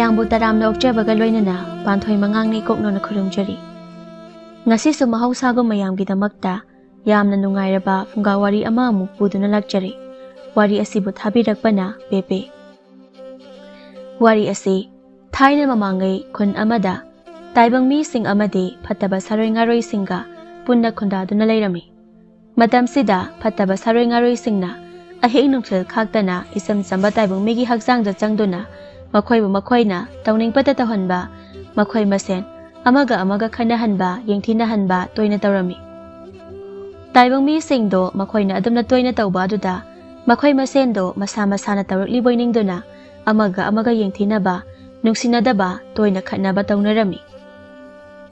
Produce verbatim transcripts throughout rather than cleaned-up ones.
ꯃꯌꯥꯝꯕꯨ ꯇꯔꯥꯝꯅ ꯑꯣꯛꯆꯕꯒ ꯂꯣꯏꯅꯅ ꯄꯥꯟꯊꯣꯏ ꯃꯉꯥꯡꯅ ꯏꯀꯣꯛꯅꯣꯅ ꯈꯨꯔꯨꯝꯖꯔꯤ꯫ ꯉꯁꯤꯁꯨ ꯃꯍꯧꯁꯥꯒꯨꯝ ꯃꯌꯥꯝꯒꯤꯗꯃꯛꯇ ꯌꯥꯝꯅ ꯅꯨꯡꯉꯥꯏꯔꯕ ꯐꯨꯡꯒꯥ ꯋꯥꯔꯤ ꯑꯃ ꯑꯃꯨꯛ ꯄꯨꯗꯨꯅ ꯂꯥꯛꯆꯔꯤ꯫ ꯋꯥꯔꯤ ꯑꯁꯤꯕꯨ ꯊꯥꯕꯤꯔꯛꯄꯅ ꯄꯦꯄꯦ꯫ ꯋꯥꯔꯤ ꯑꯁꯤ ꯊꯥꯏꯅ ꯃꯃꯥꯡꯉꯩ ꯈꯨꯟ ꯑꯃꯗ ꯇꯥꯏꯕꯪ ꯃꯤꯁꯤꯡ ꯑꯃꯗꯤ ꯐꯠꯇꯕ ꯁꯥꯔꯣꯏ ꯉꯥꯔꯣꯏꯁꯤꯡꯒ ꯄꯨꯟꯅ ꯈꯨꯟꯗꯥꯗꯨꯅ ꯂꯩꯔꯝꯃꯤ꯫ ꯃꯇꯝꯁꯤꯗ ꯐꯠꯇꯕ ꯁꯥꯔꯣꯏ ꯉꯥꯔꯣꯏꯁꯤꯡꯅ ꯑꯍꯤꯡ ꯅꯨꯡꯊꯤꯜ ꯈꯥꯛꯇꯅ ꯏꯆꯝ ꯆꯝꯕ ꯇꯥꯏꯕꯪ ꯃꯤꯒꯤ ꯍꯛꯆꯥꯡꯗ ꯆꯪꯗꯨꯅ ꯃꯈꯣꯏꯕꯨ ꯃꯈꯣꯏꯅ ꯇꯧꯅꯤꯡꯕꯇ ꯇꯧꯍꯟꯕ, ꯃꯈꯣꯏ ꯃꯁꯦꯟ ꯑꯃꯒ ꯑꯃꯒ ꯈꯠꯅꯍꯟꯕ, ꯌꯦꯡꯊꯤꯅꯍꯟꯕ ꯇꯣꯏꯅ ꯇꯧꯔꯝꯃꯤ꯫ ꯇꯥꯏꯕꯪ ꯃꯤꯁꯤꯡꯗꯣ ꯃꯈꯣꯏꯅ ꯑꯗꯨꯝꯅ ꯇꯣꯏꯅ ꯇꯧꯕ ꯑꯗꯨꯗ ꯃꯈꯣꯏ ꯃꯁꯦꯟꯗꯣ ꯃꯁꯥ ꯃꯁꯥꯅ ꯇꯧꯔꯛꯂꯤꯕꯣꯏ ꯅꯤꯡꯗꯨꯅ ꯑꯃꯒ ꯑꯃꯒ ꯌꯦꯡꯊꯤꯅꯕ, ꯅꯨꯡꯁꯤꯅꯗꯕ, ꯇꯣꯏꯅ ꯈꯠꯅꯕ ꯇꯧꯅꯔꯝꯃꯤ꯫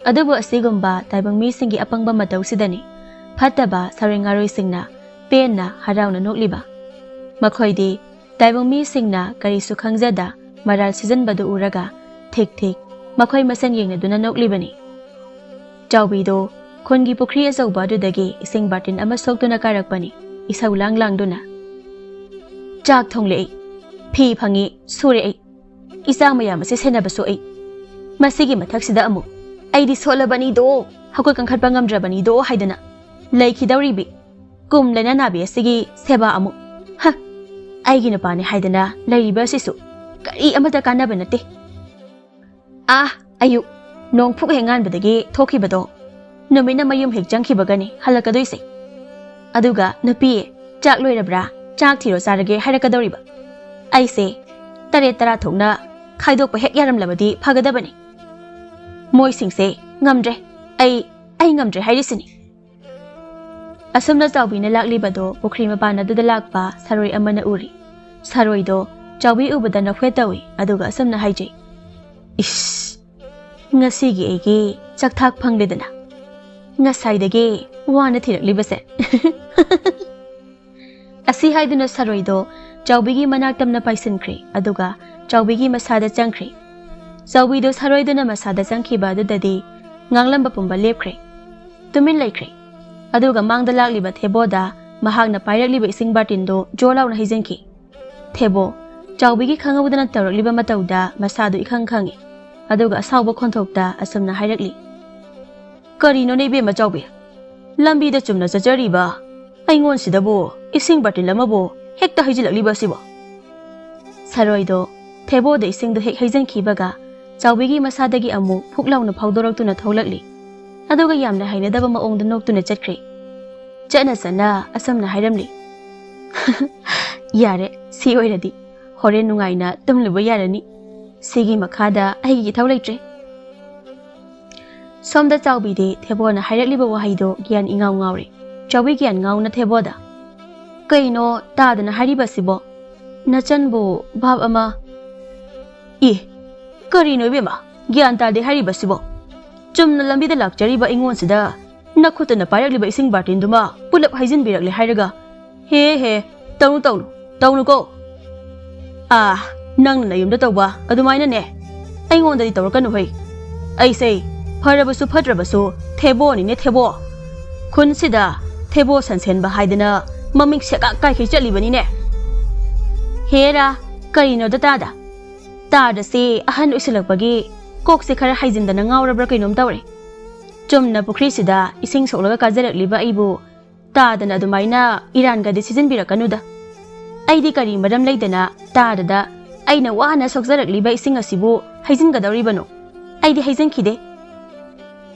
ꯑꯗꯨꯕꯨ ꯑꯁꯤꯒꯨꯝꯕ ꯇꯥꯏꯕꯪ ꯃꯤꯁꯤꯡꯒꯤ ꯑꯄꯪꯕ ꯃꯇꯧꯁꯤꯗꯅꯤ ꯐꯠꯇꯕ ꯁꯥꯔꯣꯏ ꯉꯥꯔꯣꯏꯁꯤꯡꯅ ꯄꯦꯟꯅ ꯍꯔꯥꯎꯅ ꯅꯣꯛꯂꯤꯕ꯫ ꯃꯈꯣꯏꯗꯤ ꯇꯥꯏꯕꯪ ꯃꯤꯁꯤꯡꯅ ꯀꯔꯤꯁꯨ ꯈꯪꯖꯗ ꯃꯔꯥꯜ ꯁꯤꯖꯟꯕꯗꯨ ꯎꯔꯒ ꯊꯤꯛ ꯊꯤꯛ ꯃꯈꯣꯏ ꯃꯁꯦꯟ ꯌꯦꯡꯅꯗꯨꯅ ꯅꯣꯛꯂꯤꯕꯅꯤ꯫ ꯆꯥꯎꯕꯤꯗꯣ ꯈꯨꯟꯒꯤ ꯄꯨꯈ꯭ꯔꯤ ꯑꯆꯧꯕ ꯑꯗꯨꯗꯒꯤ ꯏꯁꯤꯡ ꯕꯥꯔꯇꯤꯟ ꯑꯃ ꯁꯣꯛꯇꯨꯅ ꯀꯥꯔꯛꯄꯅꯤ, ꯏꯁꯧ ꯂꯥꯡ ꯂꯥꯡꯗꯨꯅ꯫ "ꯆꯥꯛ ꯊꯣꯡꯂꯦ ꯑꯩ, ꯐꯤ ꯐꯪꯉꯤ, ꯁꯨꯔꯦ ꯑꯩ, ꯏꯆꯥ ꯃꯌꯥꯝ ꯑꯁꯤ ꯁꯦꯟꯅꯕꯁꯨ ꯑꯩ, ꯃꯁꯤꯒꯤ ꯃꯊꯛꯁꯤꯗ ꯑꯃꯨꯛ ꯑꯩꯗꯤ ꯁꯣꯠꯂꯕꯅꯤꯗꯣ, ꯍꯧꯒꯠ ꯀꯥꯡꯈꯠꯄ ꯉꯝꯗ꯭ꯔꯕꯅꯤꯗꯣ" ꯍꯥꯏꯗꯅ ꯂꯩꯈꯤꯗꯧꯔꯤꯕꯤ ꯀꯨꯝ ꯂꯩꯅꯥ ꯅꯥꯕꯤ ꯑꯁꯤꯒꯤ ꯁꯦꯕꯥ ꯑꯃꯨꯛ꯫ ꯍ! ꯑꯩꯒꯤ ꯅꯨꯄꯥꯅꯤ ꯍꯥꯏꯗꯅ ꯂꯩꯔꯤꯕ ꯑꯁꯤꯁꯨ ꯀꯔꯤ ꯑꯃꯠꯇ ꯀꯥꯟꯅꯕ ꯅꯠꯇꯦ꯫ ꯑꯥ, ꯑꯌꯨꯛ ꯅꯣꯡ ꯐꯨꯛ ꯍꯦꯛ ꯉꯥꯟꯕꯗꯒꯤ ꯊꯣꯛꯈꯤꯕꯗꯣ, ꯅꯨꯃꯤꯠꯅ ꯃꯌꯨꯝ ꯍꯦꯛ ꯆꯪꯈꯤꯕꯒꯅꯤ ꯍꯜꯂꯛꯀꯗꯣꯏꯁꯦ꯫ ꯑꯗꯨꯒ, "ꯅꯨꯄꯤ, ꯆꯥꯛ ꯂꯣꯏꯔꯕ꯭ꯔꯥ? ꯆꯥꯛ ꯊꯤꯔꯣ ꯆꯥꯔꯒꯦ" ꯍꯥꯏꯔꯛꯀꯗꯧꯔꯤꯕ꯫ ꯑꯩꯁꯦ ꯇꯔꯦꯠ ꯇꯔꯥ ꯊꯣꯛꯅ ꯈꯥꯏꯗꯣꯛꯄ ꯍꯦꯛ ꯌꯥꯔꯝꯂꯕꯗꯤ ꯐꯒꯗꯕꯅꯤ꯫ ꯃꯣꯏꯁꯤꯡꯁꯦ ꯉꯝꯗ꯭ꯔꯦ꯫ ꯑꯩ, ꯑꯩ ꯉꯝꯗ꯭ꯔꯦ ꯍꯥꯏꯔꯤꯁꯤꯅꯤ꯫ ꯑꯁꯨꯝꯅ ꯆꯥꯎꯕꯤꯅ ꯂꯥꯛꯂꯤꯕꯗꯣ ꯄꯨꯈ꯭ꯔꯤ ꯃꯄꯥꯟ ꯑꯗꯨꯗ ꯂꯥꯛꯄ ꯁꯥꯔꯣꯏ ꯑꯃꯅ ꯎꯔꯤ꯫ ꯁꯥꯔꯣꯏꯗꯣ ꯆꯥꯎꯕꯤ ꯎꯕꯗ ꯅꯣꯛꯐꯦꯠ ꯇꯧꯏ, ꯑꯗꯨꯒ ꯑꯁꯨꯝꯅ ꯍꯥꯏꯖꯩ, "ꯏꯁ, ꯉꯁꯤꯒꯤ ꯑꯩꯒꯤ ꯆꯥꯛꯊꯥꯛ ꯐꯪꯂꯦꯗꯅ, ꯉꯁꯥꯏꯗꯒꯤ ꯋꯥꯅ ꯊꯤꯔꯛꯂꯤꯕꯁꯦ꯫" ꯑꯁꯤ ꯍꯥꯏꯗꯨꯅ ꯁꯥꯔꯣꯏꯗꯣ ꯆꯥꯎꯕꯤꯒꯤ ꯃꯅꯥꯛ ꯇꯝꯅ ꯄꯥꯏꯁꯤꯟꯈ꯭ꯔꯦ, ꯑꯗꯨꯒ ꯆꯥꯎꯕꯤꯒꯤ ꯃꯁꯥꯗ ꯆꯪꯈ꯭ꯔꯦ꯫ ꯆꯥꯎꯕꯤꯗꯣ ꯁꯥꯔꯣꯏꯗꯨꯅ ꯃꯁꯥꯗ ꯆꯪꯈꯤꯕ ꯑꯗꯨꯗꯗꯤ ꯉꯥꯡꯂꯝꯕ ꯄꯨꯝꯕ ꯂꯦꯞꯈ꯭ꯔꯦ꯫ ꯇꯨꯃꯤꯟ ꯂꯩꯈ꯭ꯔꯦ꯫ ꯑꯗꯨꯒ ꯃꯥꯡꯗ ꯂꯥꯛꯂꯤꯕ ꯊꯦꯕꯣꯗ ꯃꯍꯥꯛꯅ ꯄꯥꯏꯔꯛꯂꯤꯕ ꯏꯁꯤꯡ ꯕꯥꯔꯇꯤꯟꯗꯨ ꯖꯣ ꯂꯥꯎꯅ ꯍꯩꯖꯤꯟꯈꯤ꯫ "ꯊꯦꯕꯣ, ꯆꯥꯎꯕꯤꯒꯤ ꯈꯪꯍꯧꯗꯅ ꯇꯧꯔꯛꯂꯤꯕ ꯃꯇꯧꯗ ꯃꯁꯥꯗꯨ ꯏꯈꯪ ꯈꯪꯏ꯫ ꯑꯗꯨꯒ ꯑꯁꯥꯎꯕ ꯈꯣꯟꯊꯣꯛꯇ ꯑꯁꯨꯝꯅ ꯍꯥꯏꯔꯛꯂꯤ, "ꯀꯔꯤꯅꯣꯅꯦ ꯏꯕꯦꯝꯃ ꯆꯥꯎꯕꯤ? ꯂꯝꯕꯤꯗ ꯆꯨꯝꯅ ꯆꯠꯆꯔꯤꯕ ꯑꯩꯉꯣꯟꯁꯤꯗꯕꯨ ꯏꯁꯤꯡ ꯕꯥꯔꯇꯤꯟ ꯑꯃꯕꯨ ꯍꯦꯛꯇ ꯍꯩꯖꯤꯜꯂꯛꯂꯤꯕ ꯑꯁꯤꯕꯣ?" ꯁꯔꯣꯏꯗꯣ ꯊꯦꯕꯣꯗ ꯏꯁꯤꯡꯗꯨ ꯍꯦꯛ ꯍꯩꯖꯤꯟꯈꯤꯕꯒ ꯆꯥꯎꯕꯤꯒꯤ ꯃꯁꯥꯗꯒꯤ ꯑꯃꯨꯛ ꯐꯨꯛ ꯂꯥꯎꯅ ꯐꯥꯎꯗꯣꯔꯛꯇꯨꯅ ꯊꯣꯛꯂꯛꯂꯤ꯫ ꯑꯗꯨꯒ ꯌꯥꯝꯅ ꯍꯩꯅꯗꯕ ꯃꯑꯣꯡꯗ ꯅꯣꯛꯇꯨꯅ ꯆꯠꯈ꯭ꯔꯦ꯫ ꯆꯠꯅ ꯆꯠꯅ ꯑꯁꯨꯝꯅ ꯍꯥꯏꯔꯝꯂꯤ, "ꯌꯥꯔꯦ, ꯁꯤ ꯑꯣꯏꯔꯗꯤ ꯍꯣꯔꯦꯟ ꯅꯨꯡꯉꯥꯏꯅ ꯇꯨꯝꯂꯨꯕ ꯌꯥꯔꯅꯤ꯫ ꯁꯤꯒꯤ ꯃꯈꯥꯗ ꯑꯩꯒꯤ ꯏꯊꯧ ꯂꯩꯇ꯭ꯔꯦ꯫" ꯁꯣꯝꯗ ꯆꯥꯎꯕꯤꯗꯤ ꯊꯦꯕꯣꯅ ꯍꯥꯏꯔꯛꯂꯤꯕ ꯋꯥꯍꯩꯗꯣ ꯒ꯭ꯌꯥꯟ ꯏꯉꯥꯎ ꯉꯥꯎꯔꯦ꯫ ꯆꯥꯎꯕꯤ ꯒ꯭ꯌꯥꯟ ꯉꯥꯎꯅ ꯊꯦꯕꯣꯗ, "ꯀꯩꯅꯣ ꯇꯥꯗꯅ ꯍꯥꯏꯔꯤꯕꯁꯤꯕꯣ? ꯅꯆꯟꯕꯨ ꯚꯥꯞ ꯑꯃ?" "ꯏ, ꯀꯔꯤꯅꯣ ꯏꯕꯦꯝꯃ, ꯒ꯭ꯌꯥꯟ ꯇꯥꯗꯦ ꯍꯥꯏꯔꯤꯕꯁꯤꯕꯣ? ꯆꯨꯝꯅ ꯂꯝꯕꯤꯗ ꯂꯥꯛꯆꯔꯤꯕ ꯑꯩꯉꯣꯟꯁꯤꯗ ꯅꯈꯨꯠꯇꯨꯅ ꯄꯥꯏꯔꯛꯂꯤꯕ ꯏꯁꯤꯡ ꯕꯥꯔꯇꯤꯟꯗꯨꯃ ꯄꯨꯂꯞ ꯍꯩꯖꯤꯟꯕꯤꯔꯛꯂꯦ ꯍꯥꯏꯔꯒ, ꯍꯦ ꯍꯦ, ꯇꯧꯅꯨ ꯇꯧꯅꯨ, ꯇꯧꯅꯨꯀꯣ꯫ ꯑꯥ, ꯅꯪꯅ ꯅꯌꯨꯝꯗ ꯇꯧꯕ ꯑꯗꯨꯃꯥꯏꯅꯅꯦ ꯑꯩꯉꯣꯟꯗꯗꯤ ꯇꯧꯔꯛꯀꯅꯨ ꯍꯩ꯫ ꯑꯩꯁꯦ ꯐꯔꯕꯁꯨ ꯐꯠꯇ꯭ꯔꯕꯁꯨ ꯊꯦꯕꯣꯅꯤꯅꯦ ꯊꯦꯕꯣ꯫ ꯈꯨꯟꯁꯤꯗ ꯊꯦꯕꯣ ꯁꯟꯁꯦꯟꯕ ꯍꯥꯏꯗꯅ ꯃꯃꯤꯡ ꯁꯦꯒꯥꯛ ꯀꯥꯏꯈꯩ ꯆꯠꯂꯤꯕꯅꯤꯅꯦ꯫ ꯍꯦꯔꯥ, ꯀꯔꯤꯅꯣꯗ ꯇꯥꯗ? ꯇꯥꯗꯁꯦ ꯑꯍꯟ ꯑꯣꯏꯁꯤꯜꯂꯛꯄꯒꯤ ꯀꯣꯛꯁꯦ ꯈꯔ ꯍꯥꯏꯖꯤꯟꯗꯅ ꯉꯥꯎꯔꯕ꯭ꯔꯥ ꯀꯩꯅꯣꯝ ꯇꯧꯔꯦ꯫ ꯆꯨꯝꯅ ꯄꯨꯈ꯭ꯔꯤꯁꯤꯗ ꯏꯁꯤꯡ ꯁꯣꯛꯂꯒ ꯀꯥꯖꯔꯛꯂꯤꯕ ꯑꯩꯕꯨ ꯇꯥꯗꯅ ꯑꯗꯨꯃꯥꯏꯅ ꯏꯔꯥꯟꯒꯗꯤ ꯁꯤꯖꯤꯟꯕꯤꯔꯛꯀꯅꯨꯗ꯫ ꯑꯩꯗꯤ ꯀꯔꯤ ꯃꯔꯝ ꯂꯩꯗꯅ ꯇꯥꯗꯗ ꯑꯩꯅ ꯋꯥꯅ ꯁꯣꯛꯆꯔꯛꯂꯤꯕ ꯏꯁꯤꯡ ꯑꯁꯤꯕꯨ ꯍꯩꯖꯤꯟꯒꯗꯧꯔꯤꯕꯅꯣ? ꯑꯩꯗꯤ ꯍꯩꯖꯤꯟꯈꯤꯗꯦ꯫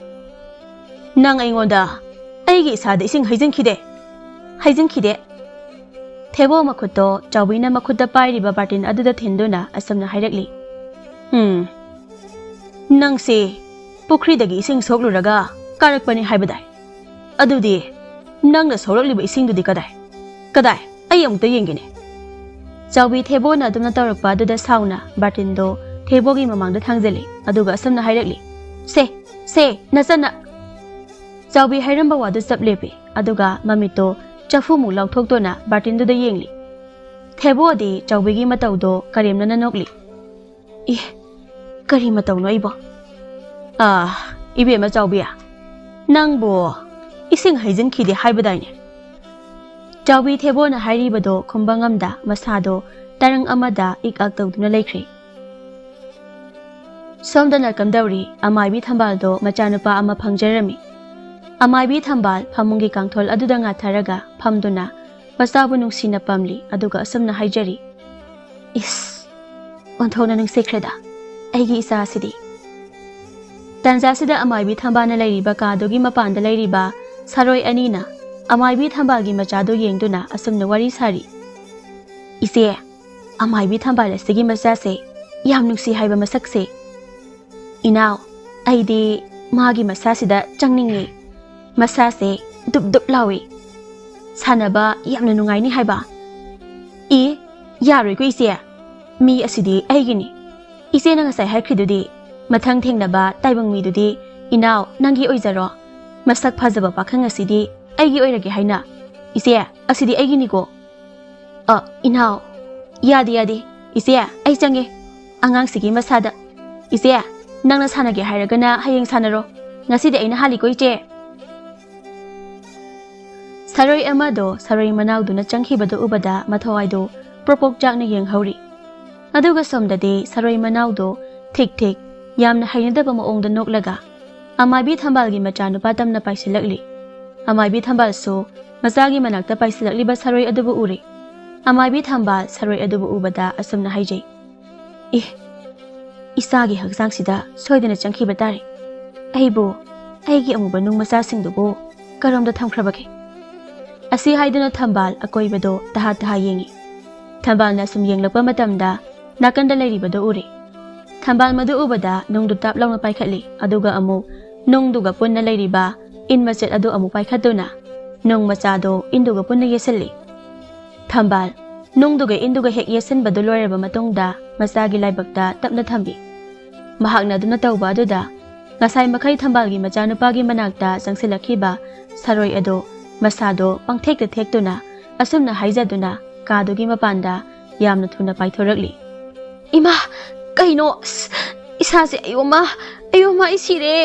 ꯅꯪ ꯑꯩꯉꯣꯟꯗ ꯑꯩꯒꯤ ꯏꯁꯥꯗ ꯏꯁꯤꯡ ꯍꯩꯖꯤꯟꯈꯤꯗꯦ꯫ ꯍꯩꯖꯤꯟꯈꯤꯗꯦ꯫ ꯊꯦꯕꯣ ꯃꯈꯨꯠꯇꯣ ꯆꯥꯎꯕꯤꯅ ꯃꯈꯨꯠꯇ ꯄꯥꯏꯔꯤꯕ ꯕꯥꯔꯇꯤꯟ ꯑꯗꯨꯗ ꯊꯤꯟꯗꯨꯅ ꯑꯁꯨꯝꯅ ꯍꯥꯏꯔꯛꯂꯤ, "ꯎꯝ, ꯅꯪꯁꯦ ꯄꯨꯈ꯭ꯔꯤꯗꯒꯤ ꯏꯁꯤꯡ ꯁꯣꯛꯂꯨꯔꯒ ꯀꯥꯔꯛꯄꯅꯤ ꯍꯥꯏꯕꯗꯥꯏ? ꯑꯗꯨꯗꯤ ꯅꯪꯅ ꯁꯣꯛꯂꯛꯂꯤꯕ ꯏꯁꯤꯡꯗꯨꯗꯤ ꯀꯗꯥꯏ? ꯀꯗꯥꯏ? ꯑꯩ ꯑꯃꯨꯛꯇ ꯌꯦꯡꯒꯦꯅꯦ꯫" ꯆꯥꯎꯕꯤ ꯊꯦꯕꯣꯅ ꯑꯗꯨꯝꯅ ꯇꯧꯔꯛꯄ ꯑꯗꯨꯗ ꯁꯥꯎꯅ ꯕꯥꯔꯇꯤꯟꯗꯣ ꯊꯦꯕꯣꯒꯤ ꯃꯃꯥꯡꯗ ꯊꯥꯡꯖꯜꯂꯤ꯫ ꯑꯗꯨꯒ ꯑꯁꯨꯝꯅ ꯍꯥꯏꯔꯛꯂꯤ, "ꯁꯦ, ꯁꯦ, ꯅꯆꯟꯅ!" ꯆꯥꯎꯕꯤ ꯍꯥꯏꯔꯝꯕ ꯋꯥꯗꯨ ꯆꯞ ꯂꯦꯞꯄꯤ꯫ ꯑꯗꯨꯒ ꯃꯃꯤꯠꯇꯣ ꯆꯐꯨꯃꯨꯛ ꯂꯥꯎꯊꯣꯛꯇꯨꯅ ꯕꯥꯔꯇꯤꯟꯗꯨꯗ ꯌꯦꯡꯂꯤ꯫ ꯊꯦꯕꯣꯗꯤ ꯆꯥꯎꯕꯤꯒꯤ ꯃꯇꯧꯗꯣ ꯀꯔꯦꯝꯅꯅ ꯅꯣꯛꯂꯤ꯫ "ꯏ, ꯀꯔꯤ ꯃꯇꯧꯅꯣ ꯑꯩꯕꯣ? ꯑꯥ, ꯏꯕꯦꯝꯃ ꯆꯥꯎꯕꯤ, ꯅꯪꯕꯨ ꯏꯁꯤꯡ ꯍꯩꯖꯤꯟꯈꯤꯗꯦ ꯍꯥꯏꯕꯗꯥꯏꯅꯦ?" ꯆꯥꯎꯕꯤ ꯊꯦꯕꯣꯅ ꯍꯥꯏꯔꯤꯕꯗꯣ ꯈꯨꯝꯕ ꯉꯝꯗ ꯃꯁꯥꯗꯣ ꯇꯔꯪ ꯑꯃꯗ ꯏꯛ ꯑꯛ ꯇꯧꯗꯨꯅ ꯂꯩꯈ꯭ꯔꯦ꯫ ꯁꯣꯝꯗꯅ ꯀꯝꯗꯧꯔꯤ, ꯑꯃꯥꯏꯕꯤ ꯊꯝꯕꯥꯜꯗꯣ ꯃꯆꯥꯅꯨꯄꯥ ꯑꯃ ꯐꯪꯖꯔꯝꯃꯤ꯫ ꯑꯃꯥꯏꯕꯤ ꯊꯝꯕꯥꯜ ꯐꯃꯨꯡꯒꯤ ꯀꯥꯡꯊꯣꯜ ꯑꯗꯨꯗ ꯉꯥꯊꯔꯒ ꯐꯝꯗꯨꯅ ꯃꯆꯥꯕꯨ ꯅꯨꯡꯁꯤꯅ ꯄꯝꯂꯤ, ꯑꯗꯨꯒ ꯑꯁꯨꯝꯅ ꯍꯥꯏꯖꯔꯤ, "ꯏꯁ, ꯑꯣꯟꯊꯣꯛꯅ ꯅꯨꯡꯁꯤꯈ꯭ꯔꯦꯗ ꯑꯩꯒꯤ ꯏꯆꯥꯁꯤꯗꯤ"꯫ ꯇꯥꯟꯖꯥꯁꯤꯗ ꯑꯃꯥꯏꯕꯤ ꯊꯝꯕꯥꯜꯅ ꯂꯩꯔꯤꯕ ꯀꯥꯗꯨꯒꯤ ꯃꯄꯥꯟꯗ ꯂꯩꯔꯤꯕ ꯁꯥꯔꯣꯏ ꯑꯅꯤꯅ ꯑꯃꯥꯏꯕꯤ ꯊꯝꯕꯥꯜꯒꯤ ꯃꯆꯥꯗꯨ ꯌꯦꯡꯗꯨꯅ ꯑꯁꯨꯝꯅ ꯋꯥꯔꯤ ꯁꯥꯔꯤ, "ꯏꯆꯦ, ꯑꯃꯥꯏꯕꯤ ꯊꯝꯕꯥꯜ ꯑꯁꯤꯒꯤ ꯃꯆꯥꯁꯦ ꯌꯥꯝ ꯅꯨꯡꯁꯤ ꯍꯥꯏꯕ ꯃꯁꯛꯁꯦ꯫ ꯏꯅꯥꯎ, ꯑꯩꯗꯤ ꯃꯥꯒꯤ ꯃꯁꯥꯁꯤꯗ ꯆꯪꯅꯤꯡꯉꯤ꯫ ꯃꯁꯥꯁꯦ ꯗꯨꯞ ꯗꯨꯞ ꯂꯥꯎꯏ꯫ ꯁꯥꯟꯅꯕ ꯌꯥꯝꯅ ꯅꯨꯡꯉꯥꯏꯅꯤ ꯍꯥꯏꯕ"꯫ "ꯏ, ꯌꯥꯔꯣꯏꯀꯣ ꯏꯆꯦ, ꯃꯤ ꯑꯁꯤꯗꯤ ꯑꯩꯒꯤꯅꯤ꯫ ꯏꯆꯦꯅ ꯉꯁꯥꯏ ꯍꯥꯏꯈ꯭ꯔꯤꯗꯨꯗꯤ, ꯃꯊꯪ ꯊꯦꯡꯅꯕ ꯇꯥꯏꯕꯪ ꯃꯤꯗꯨꯗꯤ ꯏꯅꯥꯎ ꯅꯪꯒꯤ ꯑꯣꯏꯖꯔꯣ꯫ ꯃꯁꯛ ꯐꯖꯕ ꯄꯥꯈꯪ ꯑꯁꯤꯗꯤ ꯑꯩꯒꯤ ꯑꯣꯏꯔꯒꯦ ꯍꯥꯏꯅ꯫ ꯏꯆꯦ, ꯑꯁꯤꯗꯤ ꯑꯩꯒꯤꯅꯤꯀꯣ"꯫ "ꯑ, ꯏꯅꯥꯎ, ꯌꯥꯗꯦ, ꯌꯥꯗꯦ꯫ ꯏꯆꯦ, ꯑꯩ ꯆꯪꯉꯦ꯫ ꯑꯉꯥꯡꯁꯤꯒꯤ ꯃꯁꯥꯗ꯫ ꯏꯆꯦ, ꯅꯪꯅ ꯁꯥꯟꯅꯒꯦ ꯍꯥꯏꯔꯒꯅ ꯍꯌꯦꯡ ꯁꯥꯟꯅꯔꯣ꯫ ꯉꯁꯤꯗꯤ ꯑꯩꯅ ꯍꯥꯜꯂꯤꯀꯣ, ꯏꯆꯦ"꯫ ꯁꯔꯣꯏ ꯑꯃꯗꯣ ꯁꯔꯣꯏ ꯃꯅꯥꯎꯗꯨꯅ ꯆꯪꯈꯤꯕꯗꯨ ꯎꯕꯗ ꯃꯊꯋꯥꯏꯗꯣ ꯄ꯭ꯔꯣꯄꯣꯛ ꯆꯥꯛꯅ ꯌꯦꯡꯍꯧꯔꯤ꯫ ꯑꯗꯨꯒ ꯁꯣꯝꯗꯗꯤ ꯁꯔꯣꯏ ꯃꯅꯥꯎꯗꯣ ꯊꯤꯛ ꯊꯤꯛ ꯌꯥꯝꯅ ꯍꯩꯅꯗꯕ ꯃꯑꯣꯡꯗ ꯅꯣꯛꯂꯒ ꯑꯃꯥꯏꯕꯤ ꯊꯝꯕꯥꯜꯒꯤ ꯃꯆꯥꯅꯨꯄꯥ ꯇꯝꯅ ꯄꯥꯏꯁꯤꯜꯂꯛꯂꯤ꯫ ꯑꯃꯥꯏꯕꯤ ꯊꯝꯕꯥꯜꯁꯨ ꯃꯆꯥꯒꯤ ꯃꯅꯥꯛꯇ ꯄꯥꯏꯁꯤꯜꯂꯛꯂꯤꯕ ꯁꯔꯣꯏ ꯑꯗꯨꯕꯨ ꯎꯔꯦ꯫ ꯑꯃꯥꯏꯕꯤ ꯊꯝꯕꯥꯜ ꯁꯔꯣꯏ ꯑꯗꯨꯕꯨ ꯎꯕꯗ ꯑꯁꯨꯝꯅ ꯍꯥꯏꯖꯩ, "ꯑꯦ, ꯏꯆꯥꯒꯤ ꯍꯛꯆꯥꯡꯁꯤꯗ ꯁꯣꯏꯗꯅ ꯆꯪꯈꯤꯕ ꯇꯥꯔꯦ꯫ ꯑꯩꯕꯨ, ꯑꯩꯒꯤ ꯑꯃꯨꯕ ꯅꯨꯡ ꯃꯆꯥꯁꯤꯡꯗꯨꯕꯨ ꯀꯔꯣꯝꯗ ꯊꯝꯈ꯭ꯔꯕꯒꯦ?" ꯑꯁꯤ ꯍꯥꯏꯗꯨꯅ ꯊꯝꯕꯥꯜ ꯑꯀꯣꯏꯕꯗꯣ ꯇꯍꯥ ꯇꯍꯥ ꯌꯦꯡꯉꯤ꯫ ꯊꯝꯕꯥꯜꯅ ꯁꯨꯝ ꯌꯦꯡꯂꯛꯄ ꯃꯇꯝꯗ ꯅꯥꯀꯟꯗ ꯂꯩꯔꯤꯕꯗꯣ ꯎꯔꯦ꯫ ꯊꯝꯕꯥꯜ ꯃꯗꯨ ꯎꯕꯗ ꯅꯨꯡꯗꯨ ꯇꯥꯞ ꯂꯥꯎꯅ ꯄꯥꯏꯈꯠꯂꯤ, ꯑꯗꯨꯒ ꯑꯃꯨꯛ ꯅꯨꯡꯗꯨꯒ ꯄꯨꯟꯅ ꯂꯩꯔꯤꯕ ꯏꯟ ꯃꯆꯦꯠ ꯑꯗꯨ ꯑꯃꯨꯛ ꯄꯥꯏꯈꯠꯇꯨꯅ ꯅꯨꯡ ꯃꯆꯥꯗꯣ ꯏꯟꯗꯨꯒ ꯄꯨꯟꯅ ꯌꯦꯠꯁꯤꯜꯂꯤ꯫ ꯊꯝꯕꯥꯜ ꯅꯨꯡꯗꯨꯒ ꯏꯟꯗꯨꯒ ꯍꯦꯛ ꯌꯦꯠꯁꯤꯟꯕꯗꯨ ꯂꯣꯏꯔꯕ ꯃꯇꯨꯡꯗ ꯃꯆꯥꯒꯤ ꯂꯥꯏꯕꯛꯇ ꯇꯞꯅ ꯊꯝꯕꯤ꯫ ꯃꯍꯥꯛꯅ ꯑꯗꯨꯅ ꯇꯧꯕ ꯑꯗꯨꯗ ꯉꯁꯥꯏ ꯃꯈꯩ ꯊꯝꯕꯥꯜꯒꯤ ꯃꯆꯥꯅꯨꯄꯥꯒꯤ ꯃꯅꯥꯛꯇ ꯆꯪꯁꯤꯜꯂꯛꯈꯤꯕ ꯁꯔꯣꯏ ꯑꯗꯨ ꯃꯁꯥꯗꯣ ꯄꯪꯊꯦꯛꯇ ꯊꯦꯛꯇꯨꯅ ꯑꯁꯨꯝꯅ ꯍꯥꯏꯖꯗꯨꯅ ꯀꯥꯗꯨꯒꯤ ꯃꯄꯥꯟꯗ ꯌꯥꯝꯅ ꯊꯨꯅ ꯄꯥꯏꯊꯣꯔꯛꯂꯤ꯫ "ꯏꯃꯥ, ꯀꯩꯅꯣ? ꯑꯁ, ꯏꯁꯥꯁꯦ, ꯑꯌꯣꯃ, ꯑꯌꯣꯃ, ꯑꯩ ꯁꯤꯔꯦ!"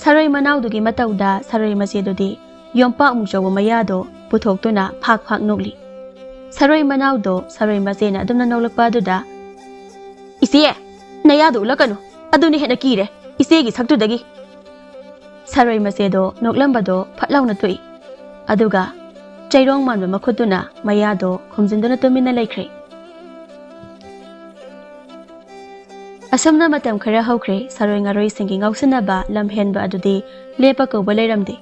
ꯁꯔꯣꯏ ꯃꯅꯥꯎꯗꯨꯒꯤ ꯃꯇꯧꯗ ꯁꯔꯣꯏ ꯃꯆꯦꯗꯨꯗꯤ ꯌꯣꯝꯄꯥꯛ ꯃꯨꯛ ꯆꯥꯎꯕ ꯃꯌꯥꯗꯣ ꯄꯨꯊꯣꯛꯇꯨꯅ ꯐꯥꯛ ꯐꯥꯛ ꯅꯣꯛꯂꯤ꯫ ꯁꯔꯣꯏ ꯃꯅꯥꯎꯗꯣ ꯁꯔꯣꯏ ꯃꯆꯦꯅ ꯑꯗꯨꯝꯅ ꯅꯣꯛꯂꯛꯄ ꯑꯗꯨꯗ, "ꯏꯆꯦ, ꯅꯌꯥꯗꯣ ꯎꯠꯂꯛꯀꯅꯨ, ꯑꯗꯨꯅ ꯍꯦꯟꯅ ꯀꯤꯔꯦ ꯏꯆꯦꯒꯤ ꯁꯛꯇꯨꯗꯒꯤ꯫" ꯁꯔꯣꯏ ꯃꯆꯦꯗꯣ ꯅꯣꯛꯂꯝꯕꯗꯣ ꯐꯠ ꯂꯥꯎꯅ ꯇꯣꯛꯏ꯫ ꯑꯗꯨꯒ ꯆꯩꯔꯣꯡ ꯃꯥꯟꯕ ꯃꯈꯨꯠꯇꯨꯅ ꯃꯌꯥꯗꯣ ꯈꯨꯝꯖꯤꯟꯗꯨꯅ ꯇꯨꯃꯤꯟꯅ ꯂꯩꯈ꯭ꯔꯦ꯫ ꯑꯁꯨꯝꯅ ꯃꯇꯝ ꯈꯔ ꯍꯧꯈ꯭ꯔꯦ꯫ ꯁꯥꯔꯣꯏ ꯉꯥꯔꯣꯏꯁꯤꯡꯒꯤ ꯉꯥꯎꯁꯤꯟꯅꯕ ꯂꯝꯍꯦꯟꯕ ꯑꯗꯨꯗꯤ ꯂꯦꯞꯄ ꯀꯧꯕ ꯂꯩꯔꯝꯗꯦ꯫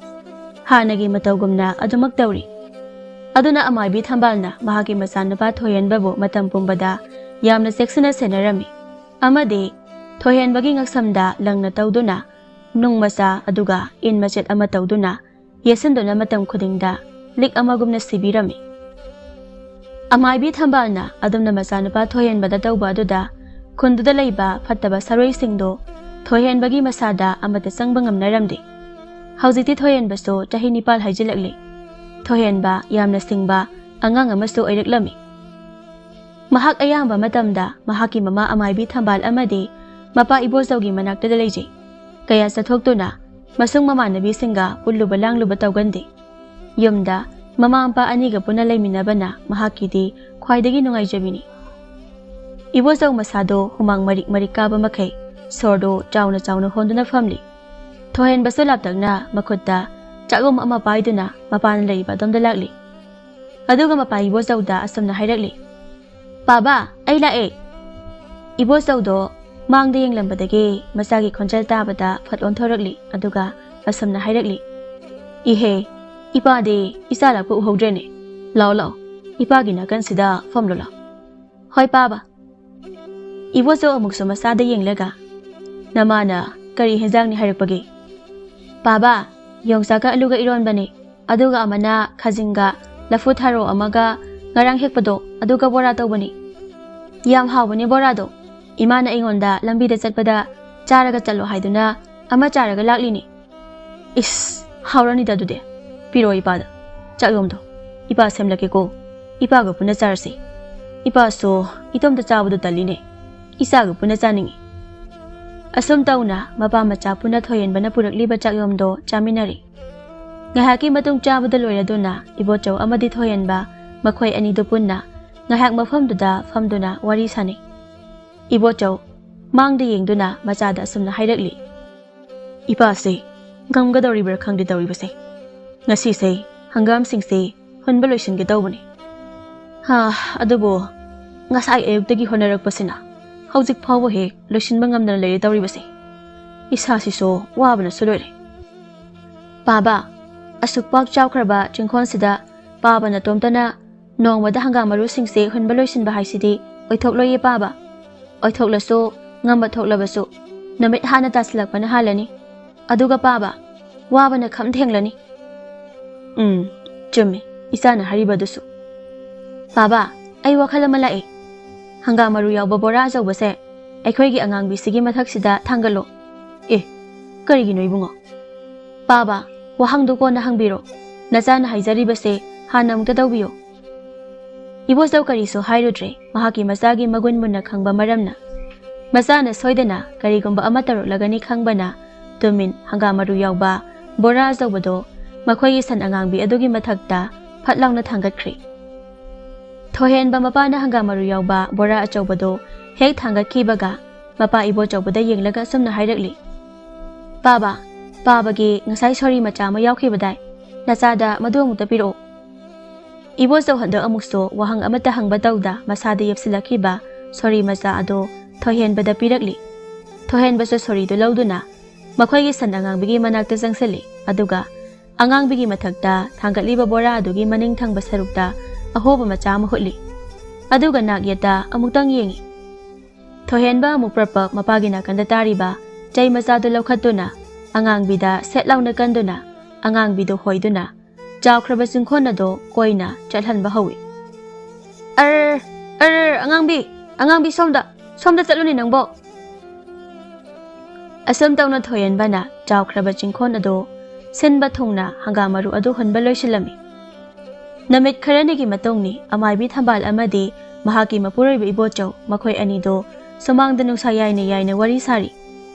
ꯍꯥꯟꯅꯒꯤ ꯃꯇꯧꯒꯨꯝꯅ ꯑꯗꯨꯃꯛ ꯇꯧꯔꯤ꯫ ꯑꯗꯨꯅ ꯑꯃꯥꯏꯕꯤ ꯊꯝꯕꯥꯜꯅ ꯃꯍꯥꯛꯀꯤ ꯃꯆꯥꯅꯨꯄꯥ ꯊꯣꯏꯍꯦꯟꯕꯕꯨ ꯃꯇꯝ ꯄꯨꯝꯕꯗ ꯌꯥꯝꯅ ꯆꯦꯛꯁꯤꯟꯅ ꯁꯦꯟꯅꯔꯝꯃꯤ꯫ ꯑꯃꯗꯤ ꯊꯣꯏꯍꯦꯟꯕꯒꯤ ꯉꯛꯁꯝꯗ ꯂꯪꯅ ꯇꯧꯗꯨꯅ ꯅꯨꯡ ꯃꯆꯥ ꯑꯗꯨꯒ ꯏꯟ ꯃꯆꯦꯠ ꯑꯃ ꯇꯧꯗꯨꯅ ꯌꯦꯠꯁꯤꯟꯗꯨꯅ ꯃꯇꯝ ꯈꯨꯗꯤꯡꯗ ꯂꯤꯛ ꯑꯃꯒꯨꯝꯅ ꯁꯤꯕꯤꯔꯝꯃꯤ꯫ ꯑꯃꯥꯏꯕꯤ ꯊꯝꯕꯥꯜꯅ ꯑꯗꯨꯝꯅ ꯃꯆꯥꯅꯨꯄꯥ ꯊꯣꯏꯍꯦꯟꯕꯗ ꯇꯧꯕ ꯑꯗꯨꯗ ꯈꯨꯟꯗꯨꯗ ꯂꯩꯕ ꯐꯠꯇꯕ ꯁꯥꯔꯣꯏꯁꯤꯡꯗꯣ ꯊꯣꯏꯍꯦꯟꯕꯒꯤ ꯃꯁꯥꯗ ꯑꯃꯠꯇ ꯆꯪꯕ ꯉꯝꯅꯔꯝꯗꯦ꯫ ꯍꯧꯖꯤꯛꯇꯤ ꯊꯣꯏꯍꯦꯟꯕꯁꯨ ꯆꯍꯤ ꯅꯤꯄꯥꯜ ꯍꯥꯏꯖꯤꯜꯂꯛꯂꯤ꯫ ꯊꯣꯏꯍꯦꯟꯕ ꯌꯥꯝꯅ ꯁꯤꯡꯕ ꯑꯉꯥꯡ ꯑꯃꯁꯨ ꯑꯣꯏꯔꯛꯂꯝꯃꯤ꯫ ꯃꯍꯥꯛ ꯑꯌꯥꯝꯕ ꯃꯇꯝꯗ ꯃꯍꯥꯛꯀꯤ ꯃꯃꯥ ꯑꯃꯥꯏꯕꯤ ꯊꯝꯕꯥꯜ ꯑꯃꯗꯤ ꯃꯄꯥ ꯏꯕꯣꯆꯧꯒꯤ ꯃꯅꯥꯛꯇꯗ ꯂꯩꯖꯩ꯫ ꯀꯌꯥ ꯆꯠꯊꯣꯛꯇꯨꯅ ꯃꯁꯨꯡ ꯃꯃꯥꯟꯅꯕꯤꯁꯤꯡꯒ ꯄꯨꯜꯂꯨꯕ ꯂꯥꯡꯂꯨꯕ ꯇꯧꯒꯟꯗꯦ꯫ ꯌꯨꯝꯗ ꯃꯃꯥ ꯃꯄꯥ ꯑꯅꯤꯒ ꯄꯨꯟꯅ ꯂꯩꯃꯤꯟꯅꯕꯅ ꯃꯍꯥꯛꯀꯤꯗꯤ ꯈ꯭ꯋꯥꯏꯗꯒꯤ ꯅꯨꯡꯉꯥꯏꯖꯕꯤꯅꯤ꯫ ꯏꯕꯣꯆꯧ ꯃꯁꯥꯗꯣ ꯍꯨꯃꯥꯡ ꯃꯔꯤꯛ ꯃꯔꯤꯛ ꯀꯥꯕ ꯃꯈꯩ ꯁꯣꯔꯗꯣ ꯆꯥꯎꯅ ꯆꯥꯎꯅ ꯍꯣꯟꯗꯨꯅ ꯐꯝꯂꯤ꯫ ꯊꯣꯏꯍꯦꯟꯕꯁꯨ ꯂꯥꯞꯇꯛꯅ ꯃꯈꯨꯠꯇ ꯆꯥꯛꯂꯣꯝ ꯑꯃ ꯄꯥꯏꯗꯨꯅ ꯃꯄꯥꯅ ꯂꯩꯔꯤꯕ ꯑꯗꯣꯝꯗ ꯂꯥꯛꯂꯤ꯫ ꯑꯗꯨꯒ ꯃꯄꯥ ꯏꯕꯣꯆꯧꯗ ꯑꯁꯨꯝꯅ ꯍꯥꯏꯔꯛꯂꯤ, "ꯄꯥꯕ, ꯑꯩ ꯂꯥꯛꯑꯦ!" ꯏꯕꯣꯆꯧꯗꯣ ꯃꯥꯡꯗ ꯌꯦꯡꯂꯝꯕꯗꯒꯤ ꯃꯆꯥꯒꯤ ꯈꯣꯟꯖꯦꯜ ꯇꯥꯕꯗ ꯐꯠ ꯑꯣꯟꯊꯣꯔꯛꯂꯤ꯫ ꯑꯗꯨꯒ ꯑꯁꯨꯝꯅ ꯍꯥꯏꯔꯛꯂꯤ, "ꯏꯍꯦ, ꯏꯄꯥꯗꯤ ꯏꯆꯥ ꯂꯥꯛꯄ ꯎꯍꯧꯗ꯭ꯔꯦꯅꯦ꯫ ꯂꯥꯛꯑꯣ, ꯂꯥꯛꯑꯣ, ꯏꯄꯥꯒꯤ ꯅꯥꯀꯟꯁꯤꯗ ꯐꯝꯂꯣ, ꯂꯥꯛꯑꯣ꯫" "ꯍꯣꯏ, ꯄꯥꯕ꯫" ꯏꯕꯣꯆꯧ ꯑꯃꯨꯛꯁꯨ ꯃꯆꯥꯗ ꯌꯦꯡꯂꯒ, "ꯅꯃꯥꯅ ꯀꯔꯤ ꯍꯦꯟꯖꯥꯡꯅꯤ ꯍꯥꯏꯔꯛꯄꯒꯦ?" "ꯄꯥꯕ, ꯌꯣꯡꯆꯥꯛꯀ ꯑꯂꯨꯒ ꯏꯔꯣꯟꯕꯅꯤ, ꯑꯗꯨꯒ ꯑꯃꯅ ꯈꯥꯖꯤꯡꯒ ꯂꯐꯨ ꯊꯔꯣ ꯑꯃꯒ ꯉꯔꯥꯡ ꯍꯦꯛꯄꯗꯣ ꯑꯗꯨꯒ ꯕꯣꯔꯥ ꯇꯧꯕꯅꯤ꯫ ꯌꯥꯝ ꯍꯥꯎꯕꯅꯦ ꯕꯣꯔꯥꯗꯣ꯫ ꯏꯃꯥꯅ ꯑꯩꯉꯣꯟꯗ ꯂꯝꯕꯤꯗ ꯆꯠꯄꯗ ꯆꯥꯔꯒ ꯆꯠꯂꯣ ꯍꯥꯏꯗꯨꯅ ꯑꯃ ꯆꯥꯔꯒ ꯂꯥꯛꯂꯤꯅꯤ꯫" "ꯏꯁ, ꯍꯥꯎꯔꯅꯤꯗ ꯑꯗꯨꯗꯤ꯫ ꯄꯤꯔꯛꯑꯣ ꯏꯄꯥꯗ ꯆꯥꯛꯂꯣꯝꯗꯣ꯫ ꯏꯄꯥ ꯁꯦꯝꯂꯛꯀꯦꯀꯣ꯫ ꯏꯄꯥꯒ ꯄꯨꯟꯅ ꯆꯥꯔꯁꯤ꯫ ꯏꯄꯥꯁꯨ ꯏꯇꯣꯝꯇ ꯆꯥꯕꯗꯣ ꯇꯜꯂꯤꯅꯦ꯫ ꯏꯆꯥꯒ ꯄꯨꯟꯅ ꯆꯥꯅꯤꯡꯉꯤ꯫" ꯑꯁꯨꯝ ꯇꯧꯅ ꯃꯄꯥ ꯃꯆꯥ ꯄꯨꯟꯅ ꯊꯣꯏꯍꯦꯟꯕꯅ ꯄꯨꯔꯛꯂꯤꯕ ꯆꯥꯛꯂꯣꯝꯗꯣ ꯆꯥꯃꯤꯟꯅꯔꯤ꯫ ꯉꯥꯏꯍꯥꯛꯀꯤ ꯃꯇꯨꯡ ꯆꯥꯕꯗ ꯂꯣꯏꯔꯗꯨꯅ ꯏꯕꯣꯆꯧ ꯑꯃꯗꯤ ꯊꯣꯏꯍꯦꯟꯕ ꯃꯈꯣꯏ ꯑꯅꯤꯗꯨ ꯄꯨꯟꯅ ꯉꯥꯏꯍꯥꯛ ꯃꯐꯝꯗꯨꯗ ꯐꯝꯗꯨꯅ ꯋꯥꯔꯤ ꯁꯥꯅꯩ꯫ ꯏꯕꯣꯆꯧ ꯃꯥꯡꯗ ꯌꯦꯡꯗꯨꯅ ꯃꯆꯥꯗ ꯑꯁꯨꯝꯅ ꯍꯥꯏꯔꯛꯂꯤ, "ꯏꯄꯥꯁꯦ ꯉꯝꯒꯗꯧꯔꯤꯕ꯭ꯔꯥ ꯈꯪꯗꯦ ꯇꯧꯔꯤꯕꯁꯦ꯫ ꯉꯁꯤꯁꯦ ꯍꯪꯒꯥꯝꯁꯤꯡꯁꯦ ꯍꯨꯟꯕ ꯂꯣꯏꯁꯤꯟꯒꯦ ꯇꯧꯕꯅꯤ꯫ ꯍꯥ, ꯑꯗꯨꯕꯨ ꯉꯁꯥꯏ ꯑꯌꯨꯛꯇꯒꯤ ꯍꯣꯠꯅꯔꯛꯄꯁꯤꯅ ꯍꯧꯖꯤꯛ ꯐꯥꯎꯕ ꯍꯦꯛ ꯂꯣꯏꯁꯤꯟꯕ ꯉꯝꯗꯅ ꯂꯩꯔꯦ ꯇꯧꯔꯤꯕꯁꯦ꯫ ꯏꯁꯥꯁꯤꯁꯨ ꯋꯥꯕꯅꯁꯨ ꯂꯣꯏꯔꯦ꯫ ꯄꯥꯕ, ꯑꯁꯨꯛ ꯄꯥꯛ ꯆꯥꯎꯈ꯭ꯔꯕ ꯆꯤꯡꯈꯣꯟꯁꯤꯗ ꯄꯥꯕ ꯅꯇꯣꯝꯇꯅ ꯅꯣꯡꯃꯗ ꯍꯪꯒꯥꯝ ꯃꯔꯨꯁꯤꯡꯁꯦ ꯍꯨꯟꯕ ꯂꯣꯏꯁꯤꯟꯕ ꯍꯥꯏꯁꯤꯗꯤ ꯑꯣꯏꯊꯣꯛꯂꯣꯏꯌꯦ ꯄꯥꯕ꯫ ꯑꯣꯏꯊꯣꯛꯂꯁꯨ, ꯉꯝꯕ ꯊꯣꯛꯂꯕꯁꯨ, ꯅꯨꯃꯤꯠ ꯍꯥꯟꯅ ꯇꯥꯁꯤꯜꯂꯛꯄꯅ ꯍꯥꯜꯂꯅꯤ꯫ ꯑꯗꯨꯒ ꯄꯥꯕ, ꯋꯥꯕꯅ ꯈꯝ ꯊꯦꯡꯂꯅꯤ꯫" "ꯎꯝ, ꯆꯨꯝꯃꯤ, ꯏꯆꯥꯅ ꯍꯥꯏꯔꯤꯕꯗꯨꯁꯨ꯫ ꯄꯥꯕ, ꯑꯩ ꯋꯥꯈꯜ ꯑꯃ ꯂꯥꯛꯑꯦ꯫ ꯍꯪꯒꯥꯝ ꯃꯔꯨ ꯌꯥꯎꯕ ꯕꯣꯔꯥ ꯑꯆꯧꯕꯁꯦ ꯑꯩꯈꯣꯏꯒꯤ ꯑꯉꯥꯡꯕꯤꯁꯤꯒꯤ ꯃꯊꯛꯁꯤꯗ ꯊꯥꯡꯒꯠꯂꯣ꯫" "ꯑꯦ, ꯀꯔꯤꯒꯤꯅꯣ ꯏꯕꯨꯡꯉꯣ?" "ꯄꯥꯕ, ꯋꯥꯍꯪꯗꯣ ꯀꯣꯟꯅ ꯍꯪꯕꯤꯔꯣ꯫ ꯅꯆꯥꯅ ꯍꯥꯏꯖꯔꯤꯕꯁꯦ ꯍꯥꯟꯅ ꯑꯃꯨꯛꯇ ꯇꯧꯕꯤꯌꯨ꯫" ꯏꯕꯣꯆꯧ ꯀꯔꯤꯁꯨ ꯍꯥꯏꯔꯨꯗ꯭ꯔꯦ꯫ ꯃꯍꯥꯛꯀꯤ ꯃꯆꯥꯒꯤ ꯃꯒꯨꯟ ꯃꯨꯟꯅ ꯈꯪꯕ ꯃꯔꯝꯅ꯫ ꯃꯆꯥꯅ ꯁꯣꯏꯗꯅ ꯀꯔꯤꯒꯨꯝꯕ ꯑꯃ ꯇꯧꯔꯛꯂꯒꯅꯤ ꯈꯪꯕꯅ, ꯇꯨꯃꯤꯟ ꯍꯪꯒꯥꯝ ꯃꯔꯨ ꯌꯥꯎꯕ ꯕꯣꯔꯥ ꯑꯆꯧꯕꯗꯣ ꯃꯈꯣꯏꯒꯤ ꯁꯟ ꯑꯉꯥꯡꯕꯤ ꯑꯗꯨꯒꯤ ꯃꯊꯛꯇ ꯐꯠ ꯂꯥꯎꯅ ꯊꯥꯡꯒꯠꯈ꯭ꯔꯦ꯫ ꯊꯣꯏꯍꯦꯟꯕ ꯃꯄꯥꯅ ꯍꯪꯒꯥꯝ ꯃꯔꯨ ꯌꯥꯎꯕ ꯕꯣꯔꯥ ꯑꯆꯧꯕꯗꯣ ꯍꯦꯛ ꯊꯥꯡꯒꯠꯈꯤꯕꯒ, ꯃꯄꯥ ꯏꯕꯣꯆꯧꯕꯗ ꯌꯦꯡꯂꯒ ꯑꯁꯨꯝꯅ ꯍꯥꯏꯔꯛꯂꯤ, "ꯄꯥꯕ, ꯄꯥꯕꯒꯤ ꯉꯁꯥꯏ ꯁꯣꯔꯤ ꯃꯆꯥ ꯑꯃ ꯌꯥꯎꯈꯤꯕꯗꯥꯏ? ꯅꯆꯥꯗ ꯃꯗꯨ ꯑꯃꯨꯛꯇ ꯄꯤꯔꯛꯑꯣ꯫" ꯏꯕꯣꯆꯧ ꯍꯟꯗꯛ ꯑꯃꯨꯛꯁꯨ ꯋꯥꯍꯪ ꯑꯃꯠꯇ ꯍꯪꯕ ꯇꯧꯗ ꯃꯁꯥꯗ ꯌꯦꯞꯁꯤꯜꯂꯛꯈꯤꯕ ꯁꯣꯔꯤ ꯃꯆꯥ ꯑꯗꯣ ꯊꯣꯏꯍꯦꯟꯕꯗ ꯄꯤꯔꯛꯂꯤ꯫ ꯊꯣꯏꯍꯦꯟꯕꯁꯨ ꯁꯣꯔꯤꯗꯨ ꯂꯧꯗꯨꯅ ꯃꯈꯣꯏꯒꯤ ꯁꯟ ꯑꯉꯥꯡꯕꯤꯒꯤ ꯃꯅꯥꯛꯇ ꯆꯪꯁꯤꯜꯂꯤ꯫ ꯑꯗꯨꯒ ꯑꯉꯥꯡꯕꯤꯒꯤ ꯃꯊꯛꯇ ꯊꯥꯡꯒꯠꯂꯤꯕ ꯕꯣꯔꯥ ꯑꯗꯨꯒꯤ ꯃꯅꯤꯡ ꯊꯪꯕ ꯁꯔꯨꯛꯇ ꯑꯍꯣꯕ ꯃꯆꯥ ꯑꯃ ꯍꯨꯠꯂꯤ꯫ ꯑꯗꯨꯒ ꯅꯥꯛ ꯌꯦꯠꯇ ꯑꯃꯨꯛꯇꯪ ꯌꯦꯡꯉꯤ꯫ ꯊꯣꯏꯍꯦꯟꯕ ꯑꯃꯨꯛ ꯄ꯭ꯔꯞ ꯄ꯭ꯔꯞ ꯃꯄꯥꯒꯤ ꯅꯥꯀꯟꯗ ꯇꯥꯔꯤꯕ ꯆꯩ ꯃꯆꯥꯗꯨ ꯂꯧꯈꯠꯇꯨꯅ ꯑꯉꯥꯡꯕꯤꯗ ꯁꯦꯠ ꯂꯥꯎꯅ ꯀꯟꯗꯨꯅ ꯑꯉꯥꯡꯕꯤꯗꯨ ꯍꯣꯏꯗꯨꯅ ꯆꯥꯎꯈ꯭ꯔꯕ ꯆꯤꯡꯈꯣꯟ ꯑꯗꯨ ꯀꯣꯏꯅ ꯆꯠꯍꯟꯕ ꯍꯧꯏ꯫ "ꯑꯔ, ꯑꯔ, ꯑꯉꯥꯡꯕꯤ, ꯑꯉꯥꯡꯕꯤ ꯁꯣꯝꯗ, ꯁꯣꯝꯗ ꯆꯠꯂꯨꯅꯦ ꯅꯪꯕꯣ!" ꯑꯁꯨꯝ ꯇꯧꯅ ꯊꯣꯏꯍꯦꯟꯕꯅ ꯆꯥꯎꯈ꯭ꯔꯕ ꯆꯤꯡꯈꯣꯟ ꯑꯗꯨ ꯁꯤꯟꯕ ꯊꯨꯡꯅ ꯍꯪꯒꯥꯝ ꯃꯔꯨ ꯑꯗꯨ ꯍꯨꯟꯕ ꯂꯣꯏꯁꯤꯜꯂꯝꯃꯤ꯫ ꯅꯨꯃꯤꯠ ꯈꯔꯅꯤꯒꯤ ꯃꯇꯨꯡꯅꯤ ꯑꯃꯥꯏꯕꯤ ꯊꯝꯕꯥꯜ ꯑꯃꯗꯤ ꯃꯍꯥꯛꯀꯤ ꯃꯄꯨꯔꯣꯏꯕ ꯏꯕꯣꯆꯧ ꯃꯈꯣꯏ ꯑꯅꯤꯗꯨ ꯁꯨꯃꯥꯡꯗ ꯅꯨꯡꯁꯥ ꯌꯥꯏꯅ ꯌꯥꯏꯅ ꯋꯥꯔꯤ ꯁꯥꯔꯤ꯫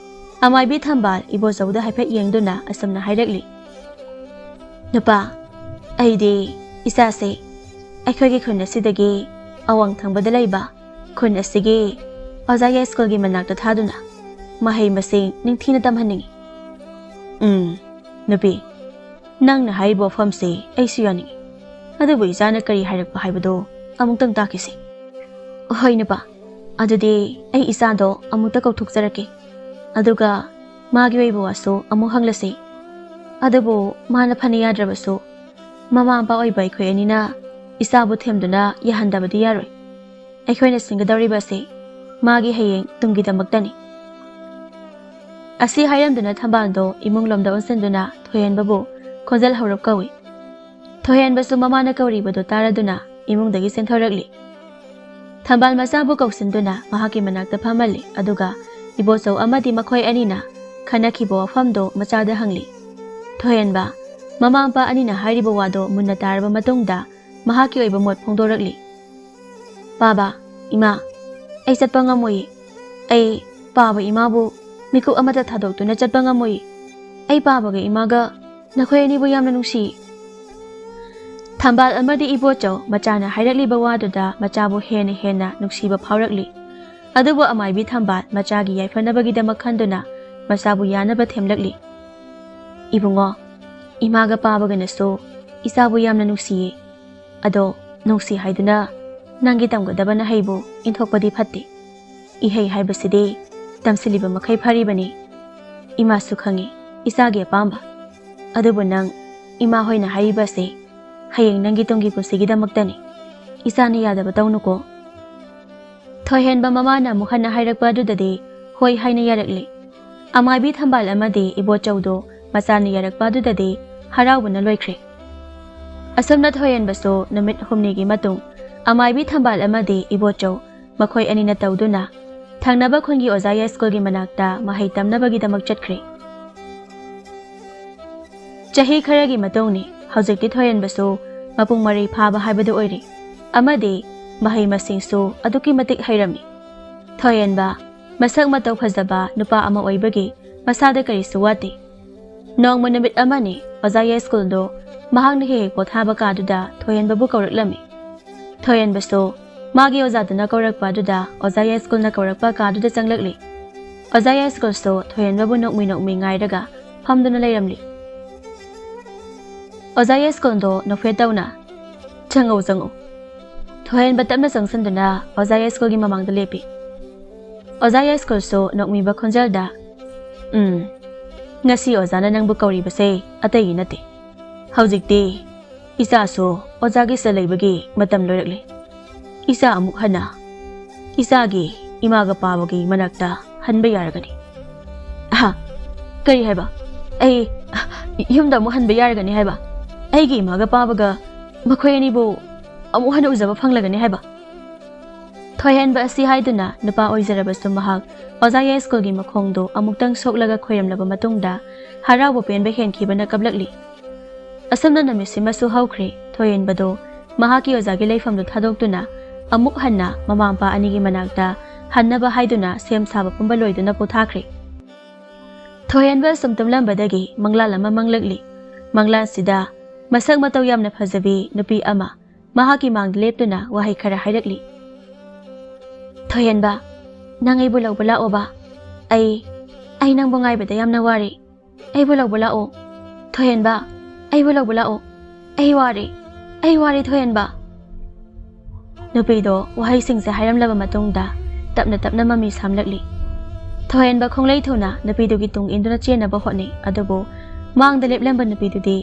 ꯑꯃꯥꯏꯕꯤ ꯊꯝꯕꯥꯜ ꯏꯕꯣꯆꯧꯗ ꯍꯥꯏꯐꯦꯠ ꯌꯦꯡꯗꯨꯅ ꯑꯁꯨꯝꯅ ꯍꯥꯏꯔꯛꯂꯤ, "ꯅꯨꯄꯥ, ꯑꯩꯗꯤ ꯏꯆꯥꯁꯦ ꯑꯩꯈꯣꯏꯒꯤ ꯈꯨꯟ ꯑꯁꯤꯗꯒꯤ ꯑꯋꯥꯡ ꯊꯪꯕꯗ ꯂꯩꯕ ꯈꯨꯟ ꯑꯁꯤꯒꯤ ꯑꯣꯖꯥ ꯌꯥꯏꯁ꯭ꯀꯨꯜꯒꯤ ꯃꯅꯥꯛꯇ ꯊꯥꯗꯨꯅ ꯃꯍꯩ ꯃꯁꯤꯡ ꯅꯤꯡꯊꯤꯅ ꯇꯝꯍꯟꯅꯤꯡꯏ꯫ ꯎꯝ, ꯅꯨꯄꯤ, ꯅꯪꯅ ꯍꯥꯏꯔꯤꯕ ꯋꯥꯐꯝꯁꯤ ꯑꯩꯁꯨ ꯌꯥꯅꯤꯡꯏ꯫ ꯑꯗꯨꯕꯨ ꯏꯆꯥꯅ ꯀꯔꯤ ꯍꯥꯏꯔꯛꯄ ꯍꯥꯏꯕꯗꯨ ꯑꯃꯨꯛꯇꯪ ꯇꯥꯈꯤꯁꯤ꯫ ꯍꯣꯏ ꯅꯨꯄꯥ, ꯑꯗꯨꯗꯤ ꯑꯩ ꯏꯆꯥꯗꯣ ꯑꯃꯨꯛꯇ ꯀꯧꯊꯣꯛꯆꯔꯛꯀꯦ꯫ ꯑꯗꯨꯒ ꯃꯥꯒꯤ ꯑꯣꯏꯕ ꯋꯥꯁꯨ ꯑꯃꯨꯛ ꯍꯪꯂꯁꯤ꯫ ꯑꯗꯨꯕꯨ ꯃꯥꯅ ꯐꯅ ꯌꯥꯗ꯭ꯔꯕꯁꯨ, ꯃꯃꯥ ꯃꯄꯥ ꯑꯣꯏꯕ ꯑꯩꯈꯣꯏ ꯑꯅꯤꯅ ꯏꯆꯥꯕꯨ ꯊꯦꯝꯗꯨꯅ ꯌꯥꯍꯟꯗꯕꯗꯤ ꯌꯥꯔꯣꯏ꯫ ꯑꯩꯈꯣꯏꯅ ꯁꯤꯟꯒꯗꯧꯔꯤꯕ ꯑꯁꯤ ꯃꯥꯒꯤ ꯍꯌꯦꯡ ꯇꯨꯡꯒꯤꯗꯃꯛꯇꯅꯤ꯫ ꯑꯁꯤ ꯍꯥꯏꯔꯝꯗꯨꯅ ꯊꯝꯕꯥꯜꯗꯣ ꯏꯃꯨꯡ ꯂꯣꯝꯗ ꯑꯣꯟꯁꯤꯟꯗꯨꯅ ꯊꯣꯏꯍꯦꯟꯕꯕꯨ ꯈꯣꯟꯖꯦꯜ ꯍꯧꯔꯞ ꯀꯧꯏ꯫ ꯊꯣꯏꯍꯦꯟꯕꯁꯨ ꯃꯃꯥꯅ ꯀꯧꯔꯤꯕꯗꯨ ꯇꯥꯔꯗꯨꯅ ꯏꯃꯨꯡꯗꯒꯤ ꯆꯦꯟꯊꯣꯔꯛꯂꯤ꯫ ꯊꯝꯕꯥꯜ ꯃꯆꯥꯕꯨ ꯀꯧꯁꯤꯟꯗꯨꯅ ꯃꯍꯥꯛꯀꯤ ꯃꯅꯥꯛꯇ ꯐꯝꯍꯜꯂꯤ, ꯑꯗꯨꯒ ꯏꯕꯣꯆꯧ ꯑꯃꯗꯤ ꯃꯈꯣꯏ ꯑꯅꯤꯅ ꯈꯟꯅꯈꯤꯕ ꯋꯥꯐꯝꯗꯣ ꯃꯆꯥꯗ ꯍꯪꯂꯤ꯫ ꯊꯣꯏꯍꯦꯟꯕ, ꯃꯃꯥ ꯃꯄꯥ ꯑꯅꯤꯅ ꯍꯥꯏꯔꯤꯕ ꯋꯥꯗꯣ ꯃꯨꯟꯅ ꯇꯥꯔꯕ ꯃꯇꯨꯡꯗ ꯃꯍꯥꯛꯀꯤ ꯑꯣꯏꯕ ꯃꯣꯠ ꯐꯣꯡꯗꯣꯔꯛꯂꯤ꯫ ꯄꯥꯕ, ꯏꯃꯥ, ꯑꯩ ꯆꯠꯄ ꯉꯝꯃꯣꯏꯌꯦ꯫ ꯑꯩ ꯄꯥꯕ ꯏꯃꯥꯕꯨ ꯃꯤꯀꯨꯞ ꯑꯃꯇ ꯊꯥꯗꯣꯛꯇꯨꯅ ꯆꯠꯄ ꯉꯝꯃꯣꯏꯌꯦ꯫ ꯑꯩ ꯄꯥꯕꯒ ꯏꯃꯥꯒ ꯅꯈꯣꯏ ꯑꯅꯤꯕꯨ ꯌꯥꯝꯅ ꯅꯨꯡꯁꯤꯌꯦ꯫ ꯊꯝꯕꯥꯜ ꯑꯃꯗꯤ ꯏꯕꯣꯆꯧ ꯃꯆꯥꯅ ꯍꯥꯏꯔꯛꯂꯤꯕ ꯋꯥꯗꯨꯗ ꯃꯆꯥꯕꯨ ꯍꯦꯟꯅ ꯍꯦꯟꯅ ꯅꯨꯡꯁꯤꯕ ꯐꯥꯎꯔꯛꯂꯤ꯫ ꯑꯗꯨꯕꯨ ꯑꯃꯥꯏꯕꯤ ꯊꯝꯕꯥꯜ ꯃꯆꯥꯒꯤ ꯌꯥꯏꯐꯅꯕꯒꯤꯗꯃꯛ ꯈꯟꯗꯨꯅ ꯃꯆꯥꯕꯨ ꯌꯥꯅꯕ ꯊꯦꯝꯂꯛꯂꯤ꯫ ꯏꯕꯨꯡꯉꯣ, ꯏꯃꯥꯒ ꯄꯥꯕꯒꯅꯁꯨ ꯏꯆꯥꯕꯨ ꯌꯥꯝꯅ ꯅꯨꯡꯁꯤꯌꯦ꯫ ꯑꯗꯣ ꯅꯨꯡꯁꯤ ꯍꯥꯏꯗꯨꯅ ꯅꯪꯒꯤ ꯇꯝꯒꯗꯕ ꯅꯍꯩꯕꯨ ꯏꯟꯊꯣꯛꯄꯗꯤ ꯐꯠꯇꯦ꯫ ꯏꯍꯩ ꯍꯥꯏꯕꯁꯤꯗꯤ ꯇꯝꯁꯤꯜꯂꯤꯕ ꯃꯈꯩ ꯐꯔꯤꯕꯅꯤ꯫ ꯏꯃꯥꯁꯨ ꯈꯪꯏ ꯏꯆꯥꯒꯤ ꯑꯄꯥꯝꯕ꯫ ꯑꯗꯨꯕꯨ ꯅꯪ ꯏꯃꯥ ꯍꯣꯏꯅ ꯍꯥꯏꯔꯤꯕ ꯑꯁꯤ ꯍꯌꯦꯡ ꯅꯪꯒꯤ ꯇꯨꯡꯒꯤ ꯄꯨꯟꯁꯤꯒꯤꯗꯃꯛꯇꯅꯤ꯫ ꯏꯆꯥꯅ ꯌꯥꯗꯕ ꯇꯧꯅꯨꯀꯣ꯫ ꯊꯣꯏꯍꯦꯟꯕ ꯃꯃꯥꯅ ꯑꯃꯨꯛ ꯍꯟꯅ ꯍꯥꯏꯔꯛꯄ ꯑꯗꯨꯗꯗꯤ ꯍꯣꯏ ꯍꯥꯏꯅ ꯌꯥꯔꯛꯂꯦ꯫ ꯑꯃꯥꯏꯕꯤ ꯊꯝꯕꯥꯜ ꯑꯃꯗꯤ ꯏꯕꯣꯆꯧꯗꯣ ꯃꯆꯥꯅ ꯌꯥꯔꯛꯄ ꯑꯗꯨꯗꯗꯤ ꯍꯔꯥꯎꯕꯅ ꯂꯣꯏꯈ꯭ꯔꯦ꯫ ꯑꯁꯨꯝꯅ ꯊꯣꯏꯍꯦꯟꯕꯁꯨ ꯅꯨꯃꯤꯠ ꯍꯨꯝꯅꯤꯒꯤ ꯃꯇꯨꯡ ꯑꯃꯥꯏꯕꯤ ꯊꯝꯕꯥꯜ ꯑꯃꯗꯤ ꯏꯕꯣꯆꯧ ꯃꯈꯣꯏ ꯑꯅꯤꯅ ꯇꯧꯗꯨꯅ ꯊꯪꯅꯕ ꯈꯨꯟꯒꯤ ꯑꯣꯖꯥ ꯌꯥꯏꯁ꯭ꯀꯨꯜꯒꯤ ꯃꯅꯥꯛꯇ ꯃꯍꯩ ꯇꯝꯅꯕꯒꯤꯗꯃꯛ ꯆꯠꯈ꯭ꯔꯦ꯫ ꯆꯍꯤ ꯈꯔꯒꯤ ꯃꯇꯨꯡꯅꯤ꯫ ꯍꯧꯖꯤꯛꯇꯤ ꯊꯣꯏꯍꯦꯟꯕꯁꯨ ꯃꯄꯨꯡ ꯃꯔꯩ ꯐꯥꯕ ꯍꯥꯏꯕꯗꯨ ꯑꯣꯏꯔꯦ, ꯑꯃꯗꯤ ꯃꯍꯩ ꯃꯁꯤꯡꯁꯨ ꯑꯗꯨꯛꯀꯤ ꯃꯇꯤꯛ ꯍꯩꯔꯝꯃꯤ꯫ ꯊꯣꯏꯍꯦꯟꯕ ꯃꯁꯛ ꯃꯇꯧ ꯐꯖꯕ ꯅꯨꯄꯥ ꯑꯃ ꯑꯣꯏꯕꯒꯤ ꯃꯁꯥꯗ ꯀꯔꯤꯁꯨ ꯋꯥꯠꯇꯦ꯫ ꯅꯣꯡꯃ ꯅꯨꯃꯤꯠ ꯑꯃꯅꯤ ꯑꯣꯖꯥ ꯌꯥꯏꯁ꯭ꯀꯨꯜꯗꯣ ꯃꯍꯥꯛꯅ ꯍꯦꯛ ꯍꯦꯛ ꯄꯣꯊꯥꯕ ꯀꯥꯗꯨꯗ ꯊꯣꯏꯍꯦꯟꯕꯕꯨ ꯀꯧꯔꯛꯂꯝꯃꯤ꯫ ꯊꯣꯏꯍꯦꯟꯕꯁꯨ ꯃꯥꯒꯤ ꯑꯣꯖꯥꯗꯨꯅ ꯀꯧꯔꯛꯄ ꯑꯗꯨꯗ ꯑꯣꯖꯥ ꯌꯥꯏꯁ꯭ꯀꯨꯜꯅ ꯀꯧꯔꯛꯄ ꯀꯥꯗꯨꯗ ꯆꯪꯂꯛꯂꯤ꯫ ꯑꯣꯖꯥ ꯌꯥꯏꯁ꯭ꯀꯨꯜꯁꯨ ꯊꯣꯏꯍꯦꯟꯕꯕꯨ ꯅꯣꯛꯃꯤ ꯅꯣꯛꯃꯤ ꯉꯥꯏꯔꯒ ꯐꯝꯗꯨꯅ ꯂꯩꯔꯝꯂꯤ꯫ ꯑꯣꯖꯥ ꯌꯥꯏꯁ꯭ꯀꯨꯜꯗꯣ ꯅꯣꯛꯐꯦꯠ ꯇꯧꯅ, "ꯆꯪꯉꯛꯎ, ꯆꯪꯉꯛꯎ꯫" ꯊꯣꯏꯍꯦꯟꯕ ꯇꯞꯅ ꯆꯪꯁꯤꯟꯗꯨꯅ ꯑꯣꯖꯥ ꯌꯥꯏꯁ꯭ꯀꯨꯜꯒꯤ ꯃꯃꯥꯡꯗ ꯂꯦꯞꯄꯤ꯫ ꯑꯣꯖꯥ ꯌꯥꯏꯁ꯭ꯀꯨꯜꯁꯨ ꯅꯣꯛꯃꯤꯕ ꯈꯣꯟꯖꯦꯜꯗ, "ꯎꯝ, ꯉꯁꯤ ꯑꯣꯖꯥꯅ ꯅꯪꯕꯨ ꯀꯧꯔꯤꯕꯁꯦ ꯑꯇꯩꯒꯤ ꯅꯠꯇꯦ꯫ ꯍꯧꯖꯤꯛꯇꯤ ꯏꯆꯥꯁꯨ ꯑꯣꯖꯥꯒꯤ ꯁꯤꯗ ꯂꯩꯕꯒꯤ ꯃꯇꯝ ꯂꯣꯏꯔꯛꯂꯦ꯫ ꯏꯆꯥ ꯑꯃꯨꯛ ꯍꯟꯅ ꯏꯆꯥꯒꯤ ꯏꯃꯥꯒ ꯄꯥꯕꯒꯤ ꯃꯅꯥꯛꯇ ꯍꯟꯕ ꯌꯥꯔꯒꯅꯤ꯫" "ꯑꯍ, ꯀꯔꯤ ꯍꯥꯏꯕ? ꯑꯩ ꯌꯨꯝꯗ ꯑꯃꯨꯛ ꯍꯟꯕ ꯌꯥꯔꯒꯅꯤ ꯍꯥꯏꯕ? ꯑꯩꯒꯤ ꯏꯃꯥꯒ ꯄꯥꯕꯒ ꯃꯈꯣꯏ ꯑꯅꯤꯕꯨ ꯑꯃꯨꯛ ꯍꯟꯅ ꯎꯖꯕ ꯐꯪꯂꯒꯅꯤ ꯍꯥꯏꯕ?" ꯊꯣꯏꯍꯦꯟꯕ ꯑꯁꯤ ꯍꯥꯏꯗꯨꯅ ꯅꯨꯄꯥ ꯑꯣꯏꯖꯔꯕꯁꯨ ꯃꯍꯥꯛ ꯑꯣꯖꯥ ꯌꯥꯏꯁ꯭ꯀꯨꯜꯒꯤ ꯃꯈꯣꯡꯗꯨ ꯑꯃꯨꯛꯇꯪ ꯁꯣꯛꯂꯒ ꯈꯣꯏꯔꯝꯂꯕ ꯃꯇꯨꯡꯗ ꯍꯔꯥꯎꯕ ꯄꯦꯟꯕ ꯍꯦꯟꯈꯤꯕꯅ ꯀꯞꯂꯛꯂꯤ꯫ ꯑꯁꯨꯝꯅ ꯅꯨꯃꯤꯠꯁꯤꯃꯁꯨ ꯍꯧꯈ꯭ꯔꯦ꯫ ꯊꯣꯏꯍꯦꯟꯕꯗꯨ ꯃꯍꯥꯛꯀꯤ ꯑꯣꯖꯥꯒꯤ ꯂꯩꯐꯝꯗꯨ ꯊꯥꯗꯣꯛꯇꯨꯅ ꯑꯃꯨꯛ ꯍꯟꯅ ꯃꯃꯥ ꯃꯄꯥ ꯑꯅꯤꯒꯤ ꯃꯅꯥꯛꯇ ꯍꯟꯅꯕ ꯍꯥꯏꯗꯨꯅ ꯁꯦꯝ ꯁꯥꯕ ꯄꯨꯝꯕ ꯂꯣꯏꯗꯨꯅ ꯄꯣꯊꯥꯈ꯭ꯔꯦ꯫ ꯊꯣꯏꯍꯦꯟꯕ ꯁꯨꯝ ꯇꯨꯝꯂꯝꯕꯗꯒꯤ ꯃꯪꯂꯥꯟ ꯑꯃ ꯃꯪꯂꯛꯂꯤ꯫ ꯃꯪꯂꯥꯟꯁꯤꯗ ꯃꯁꯛ ꯃꯇꯧ ꯌꯥꯝꯅ ꯐꯖꯕꯤ ꯅꯨꯄꯤ ꯑꯃ ꯃꯍꯥꯛꯀꯤ ꯃꯥꯡꯗ ꯂꯦꯞꯇꯨꯅ ꯋꯥꯍꯩ ꯈꯔ ꯍꯥꯏꯔꯛꯂꯤ꯫ "ꯊꯣꯏꯍꯦꯟꯕ, ꯅꯪ ꯑꯩꯕꯨ ꯂꯧꯕ ꯂꯥꯛꯑꯣꯕ꯫ ꯑꯩ, ꯑꯩ ꯅꯪꯕꯨ ꯉꯥꯏꯕꯗ ꯌꯥꯝꯅ ꯋꯥꯔꯦ꯫ ꯑꯩꯕꯨ ꯂꯧꯕ ꯂꯥꯛꯑꯣ꯫ ꯊꯣꯏꯍꯦꯟꯕ, ꯑꯩꯕꯨ ꯂꯧꯕ ꯂꯥꯛꯑꯣ꯫ ꯑꯩ ꯋꯥꯔꯦ꯫ ꯑꯩ ꯋꯥꯔꯦ, ꯊꯣꯏꯍꯦꯟꯕ꯫" ꯅꯨꯄꯤꯗꯣ ꯋꯥꯍꯩꯁꯤꯡꯁꯦ ꯍꯥꯏꯔꯝꯂꯕ ꯃꯇꯨꯡꯗ ꯇꯞꯅ ꯇꯞꯅ ꯃꯃꯤ ꯁꯥꯝꯂꯛꯂꯤ꯫ ꯊꯣꯏꯍꯦꯟꯕ ꯈꯣꯡꯂꯩ ꯊꯨꯅ ꯅꯨꯄꯤꯗꯨꯒꯤ ꯇꯨꯡ ꯏꯟꯗꯨꯅ ꯆꯦꯟꯅꯕ ꯍꯣꯠꯅꯩ, ꯑꯗꯨꯕꯨ ꯃꯥꯡꯗ ꯂꯦꯞꯂꯝꯕ ꯅꯨꯄꯤꯗꯨꯗꯤ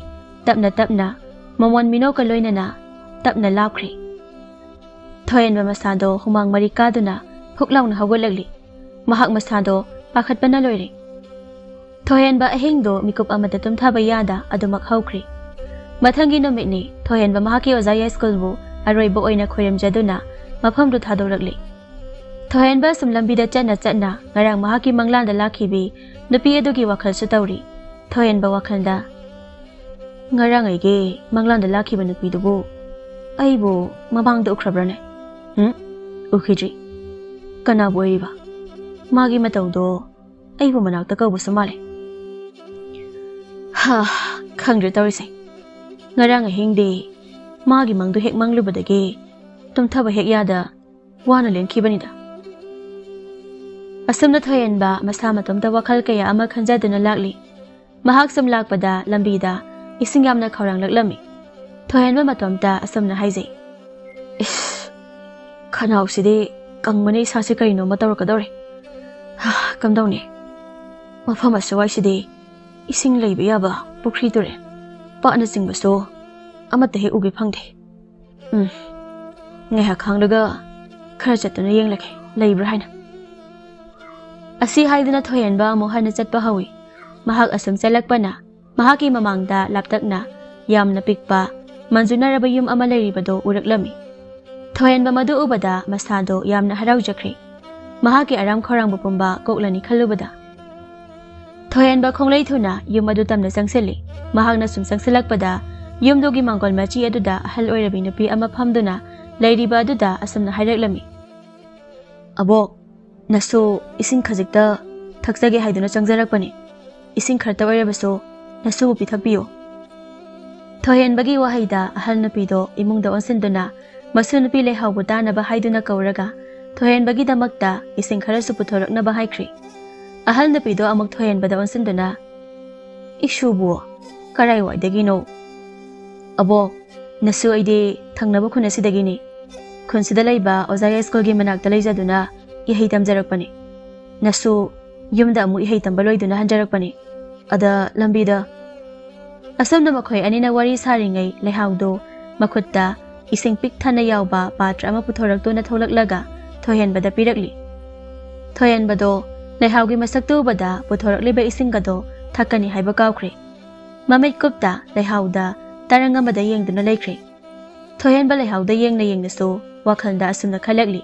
ꯇꯞꯅ ꯇꯞꯅ ꯃꯃꯣꯟ ꯃꯤꯅꯣꯛꯀ ꯂꯣꯏꯅꯅ ꯇꯞꯅ ꯂꯥꯞꯈ꯭ꯔꯦ꯫ ꯊꯣꯏꯍꯦꯟꯕ ꯃꯁꯥꯗꯣ ꯍꯨꯃꯥꯡ ꯃꯔꯤ ꯀꯥꯗꯨꯅ ꯐꯨꯛ ꯂꯥꯎꯅ ꯍꯧꯒꯠꯂꯛꯂꯤ꯫ ꯃꯍꯥꯛ ꯃꯁꯥꯗꯣ ꯄꯥꯈꯠꯄꯅ ꯂꯣꯏꯔꯦ꯫ ꯊꯣꯏꯍꯦꯟꯕ ꯑꯍꯤꯡꯗꯣ ꯃꯤꯀꯨꯞ ꯑꯃꯠꯇ ꯇꯨꯝꯊꯕ ꯌꯥꯗ ꯑꯗꯨꯃꯛ ꯍꯧꯈ꯭ꯔꯦ꯫ ꯃꯊꯪꯒꯤ ꯅꯨꯃꯤꯠꯅꯤ ꯊꯣꯏꯍꯦꯟꯕ ꯃꯍꯥꯛꯀꯤ ꯑꯣꯖꯥ ꯌꯥꯏꯁ꯭ꯀꯨꯜꯕꯨ ꯑꯔꯣꯏꯕ ꯑꯣꯏꯅ ꯈꯣꯏꯔꯝꯖꯗꯨꯅ ꯃꯐꯝꯗꯨ ꯊꯥꯗꯣꯔꯛꯂꯤ꯫ ꯊꯣꯏꯍꯦꯟꯕ ꯁꯨꯝ ꯂꯝꯕꯤꯗ ꯆꯠꯅ ꯆꯠꯅ ꯉꯔꯥꯡ ꯃꯍꯥꯛꯀꯤ ꯃꯪꯂꯥꯟꯗ ꯂꯥꯛꯈꯤꯕꯤ ꯅꯨꯄꯤ ꯑꯗꯨꯒꯤ ꯋꯥꯈꯜꯁꯨ ꯇꯧꯔꯤ꯫ ꯊꯣꯏꯍꯦꯟꯕ ꯋꯥꯈꯜꯗ, "ꯉꯔꯥꯡ ꯑꯩꯒꯤ ꯃꯪꯂꯥꯟꯗ ꯂꯥꯛꯈꯤꯕ ꯅꯨꯄꯤꯗꯨꯕꯨ ꯑꯩꯕꯨ ꯃꯃꯥꯡꯗ ꯎꯈ꯭ꯔꯕ꯭ꯔꯅꯦ? ꯎꯝ? ꯎꯈꯤꯗ꯭ꯔꯤ꯫ ꯀꯅꯥꯕꯨ ꯑꯣꯏꯔꯤꯕ? ꯃꯥꯒꯤ ꯃꯇꯧꯗꯣ ꯑꯩꯕꯨ ꯃꯅꯥꯛꯇ ꯀꯧꯕꯁꯨ ꯃꯥꯜꯂꯦ꯫ ꯍꯥ, ꯈꯪꯗ꯭ꯔꯦ ꯇꯧꯔꯤꯁꯦ꯫ ꯉꯔꯥꯡ ꯑꯍꯤꯡꯗꯤ ꯃꯥꯒꯤ ꯃꯪꯗꯨ ꯍꯦꯛ ꯃꯪꯂꯨꯕꯗꯒꯤ ꯇꯨꯝꯊꯕ ꯍꯦꯛ ꯌꯥꯗ ꯋꯥꯅ ꯂꯦꯟꯈꯤꯕꯅꯤꯗ꯫ ꯑꯁꯨꯝꯅ ꯊꯣꯏꯍꯦꯟꯕ ꯃꯁꯥ ꯃꯇꯣꯝꯇ ꯋꯥꯈꯜ ꯀꯌꯥ ꯑꯃ ꯈꯟꯖꯗꯨꯅ ꯂꯥꯛꯂꯤ꯫ ꯃꯍꯥꯛ ꯁꯨꯝ ꯂꯥꯛꯄꯗ ꯂꯝꯕꯤꯗ ꯏꯁꯤꯡ ꯌꯥꯝꯅ ꯈꯧꯔꯥꯡꯂꯛꯂꯝꯃꯤ꯫ ꯊꯣꯏꯍꯦꯟꯕ ꯃꯇꯣꯝꯇ ꯑꯁꯨꯝꯅ ꯍꯥꯏꯖꯩ, "ꯏꯁ, ꯈꯅꯥꯎꯁꯤꯗꯤ ꯀꯪꯕꯅ ꯏꯁꯥꯁꯤ ꯀꯔꯤꯅꯣꯃ ꯇꯧꯔꯛꯀꯗꯧꯔꯦ꯫ ꯍꯥ, ꯀꯝꯗꯧꯅꯤ? ꯃꯐꯝ ꯑꯁꯨꯋꯥꯏꯁꯤꯗꯤ ꯏꯁꯤꯡ ꯂꯩꯕ ꯌꯥꯕ ꯄꯨꯈ꯭ꯔꯤ, ꯇꯨꯔꯦꯜ, ꯄꯥꯠꯅꯆꯤꯡꯕꯁꯨ ꯑꯃꯠꯇ ꯍꯦꯛ ꯎꯒꯦ ꯐꯪꯗꯦ꯫ ꯎꯝ, ꯉꯥꯏꯍꯥꯛ ꯈꯥꯡꯂꯒ ꯈꯔ ꯆꯠꯇꯨꯅ ꯌꯦꯡꯂꯒꯦ, ꯂꯩꯕ꯭ꯔꯥ ꯍꯥꯏꯅ"꯫ ꯑꯁꯤ ꯍꯥꯏꯗꯨꯅ ꯊꯣꯏꯍꯦꯟꯕ ꯑꯃꯨꯛ ꯍꯟꯅ ꯆꯠꯄ ꯍꯧꯏ꯫ ꯃꯍꯥꯛ ꯑꯁꯨꯝ ꯆꯠꯂꯛꯄꯅ ꯃꯍꯥꯛꯀꯤ ꯃꯃꯥꯡꯗ ꯂꯥꯞꯇꯛꯅ ꯌꯥꯝꯅ ꯄꯤꯛꯄ, ꯃꯟꯖꯨꯅꯔꯕ ꯌꯨꯝ ꯑꯃ ꯂꯩꯔꯤꯕꯗꯨ ꯎꯔꯛꯂꯝꯃꯤ꯫ ꯊꯣꯏꯍꯦꯟꯕ ꯃꯗꯨ ꯎꯕꯗ ꯃꯁꯥꯗꯣ ꯌꯥꯝꯅ ꯍꯔꯥꯎꯖꯈ꯭ꯔꯦ꯫ ꯃꯍꯥꯛꯀꯤ ꯑꯔꯥꯝ ꯈꯧꯔꯥꯡꯕ ꯄꯨꯝꯕ ꯀꯣꯛꯂꯅꯤ ꯈꯜꯂꯨꯕꯗ꯫ ꯊꯣꯏꯍꯦꯟꯕ ꯈꯣꯡꯂꯩ ꯊꯨꯅ ꯌꯨꯝ ꯑꯗꯨ ꯇꯝꯅ ꯆꯪꯁꯤꯜꯂꯤ꯫ ꯃꯍꯥꯛꯅ ꯁꯨꯝ ꯆꯪꯁꯤꯜꯂꯛꯄꯗ ꯌꯨꯝꯗꯨꯒꯤ ꯃꯥꯡꯒꯣꯜ ꯃꯆꯤ ꯑꯗꯨꯗ ꯑꯍꯜ ꯑꯣꯏꯔꯕꯤ ꯅꯨꯄꯤ ꯑꯃ ꯐꯝꯗꯨꯅ ꯂꯩꯔꯤꯕ ꯑꯗꯨꯗ ꯑꯁꯨꯝꯅ ꯍꯥꯏꯔꯛꯂꯝꯃꯤ, "ꯑꯕꯣꯛ, ꯅꯁꯨ ꯏꯁꯤꯡ ꯈꯖꯤꯛꯇ ꯊꯛꯆꯒꯦ ꯍꯥꯏꯗꯨꯅ ꯆꯪꯖꯔꯛꯄꯅꯤ꯫ ꯏꯁꯤꯡ ꯈꯔꯇ ꯑꯣꯏꯔꯕꯁꯨ ꯅꯁꯨꯕꯨ ꯄꯤꯊꯛꯄꯤꯌꯨ"꯫ ꯊꯣꯏꯍꯦꯟꯕꯒꯤ ꯋꯥꯍꯩꯗ ꯑꯍꯜ ꯅꯨꯄꯤꯗꯣ ꯏꯃꯨꯡꯗ ꯑꯣꯟꯁꯤꯟꯗꯨꯅ ꯃꯁꯨ ꯅꯨꯄꯤ ꯂꯩꯍꯥꯎꯕꯨ ꯇꯥꯅꯕ ꯍꯥꯏꯗꯨꯅ ꯀꯧꯔꯒ ꯊꯣꯏꯍꯦꯟꯕꯒꯤꯗꯃꯛꯇ ꯏꯁꯤꯡ ꯈꯔꯁꯨ ꯄꯨꯊꯣꯔꯛꯅꯕ ꯍꯥꯏꯈ꯭ꯔꯤ꯫ ꯑꯍꯜ ꯅꯨꯄꯤꯗꯣ ꯑꯃꯨꯛ ꯊꯣꯏꯍꯦꯟꯕꯗ ꯑꯣꯟꯁꯤꯟꯗꯨꯅ, "ꯏꯁꯨꯕꯨ ꯀꯔꯥꯏꯋꯥꯏꯗꯒꯤꯅꯣ?" "ꯑꯕꯣꯛ, ꯅꯁꯨ ꯑꯩꯗꯤ ꯊꯪꯅꯕ ꯈꯨꯟ ꯑꯁꯤꯗꯒꯤꯅꯤ꯫ ꯈꯨꯟꯁꯤꯗ ꯂꯩꯕ ꯑꯣꯖꯥ ꯌꯥꯏꯁ꯭ꯀꯨꯜꯒꯤ ꯃꯅꯥꯛꯇ ꯂꯩꯖꯗꯨꯅ ꯏꯍꯩ ꯇꯝꯖꯔꯛꯄꯅꯤ꯫ ꯅꯁꯨ ꯌꯨꯝꯗ ꯑꯃꯨꯛ ꯏꯍꯩ ꯇꯝꯕ ꯂꯣꯏꯗꯨꯅ ꯍꯟꯖꯔꯛꯄꯅꯤ꯫ ꯑꯗ ꯂꯝꯕꯤꯗ"꯫ ꯑꯁꯨꯝꯅ ꯃꯈꯣꯏ ꯑꯅꯤꯅ ꯋꯥꯔꯤ ꯁꯥꯔꯤꯉꯩ ꯂꯩꯍꯥꯎꯗꯨ ꯃꯈꯨꯠꯇ ꯏꯁꯤꯡ ꯄꯤꯛ ꯊꯟꯅ ꯌꯥꯎꯕ ꯄꯥꯇ꯭ꯔ ꯑꯃ ꯄꯨꯊꯣꯔꯛꯇꯨꯅ ꯊꯣꯛꯂꯛꯂꯒ ꯊꯣꯏꯍꯦꯟꯕꯗ ꯄꯤꯔꯛꯂꯤ꯫ ꯊꯣꯏꯍꯦꯟꯕꯗꯣ ꯂꯩꯍꯥꯎꯒꯤ ꯃꯁꯛꯇꯨ ꯎꯕꯗ ꯄꯨꯊꯣꯔꯛꯂꯤꯕ ꯏꯁꯤꯡ ꯑꯗꯣ ꯊꯛꯀꯅꯤ ꯍꯥꯏꯕ ꯀꯥꯎꯈ꯭ꯔꯦ꯫ ꯃꯃꯤꯠ ꯀꯨꯞꯇ ꯂꯩꯍꯥꯎꯗ ꯇꯔꯪ ꯑꯃꯗ ꯌꯦꯡꯗꯨꯅ ꯂꯩꯈ꯭ꯔꯦ꯫ ꯊꯣꯏꯍꯦꯟꯕ ꯂꯩꯍꯥꯎꯗ ꯌꯦꯡꯅ ꯌꯦꯡꯅꯁꯨ ꯋꯥꯈꯜꯗ ꯑꯁꯨꯝꯅ ꯈꯜꯂꯛꯂꯤ,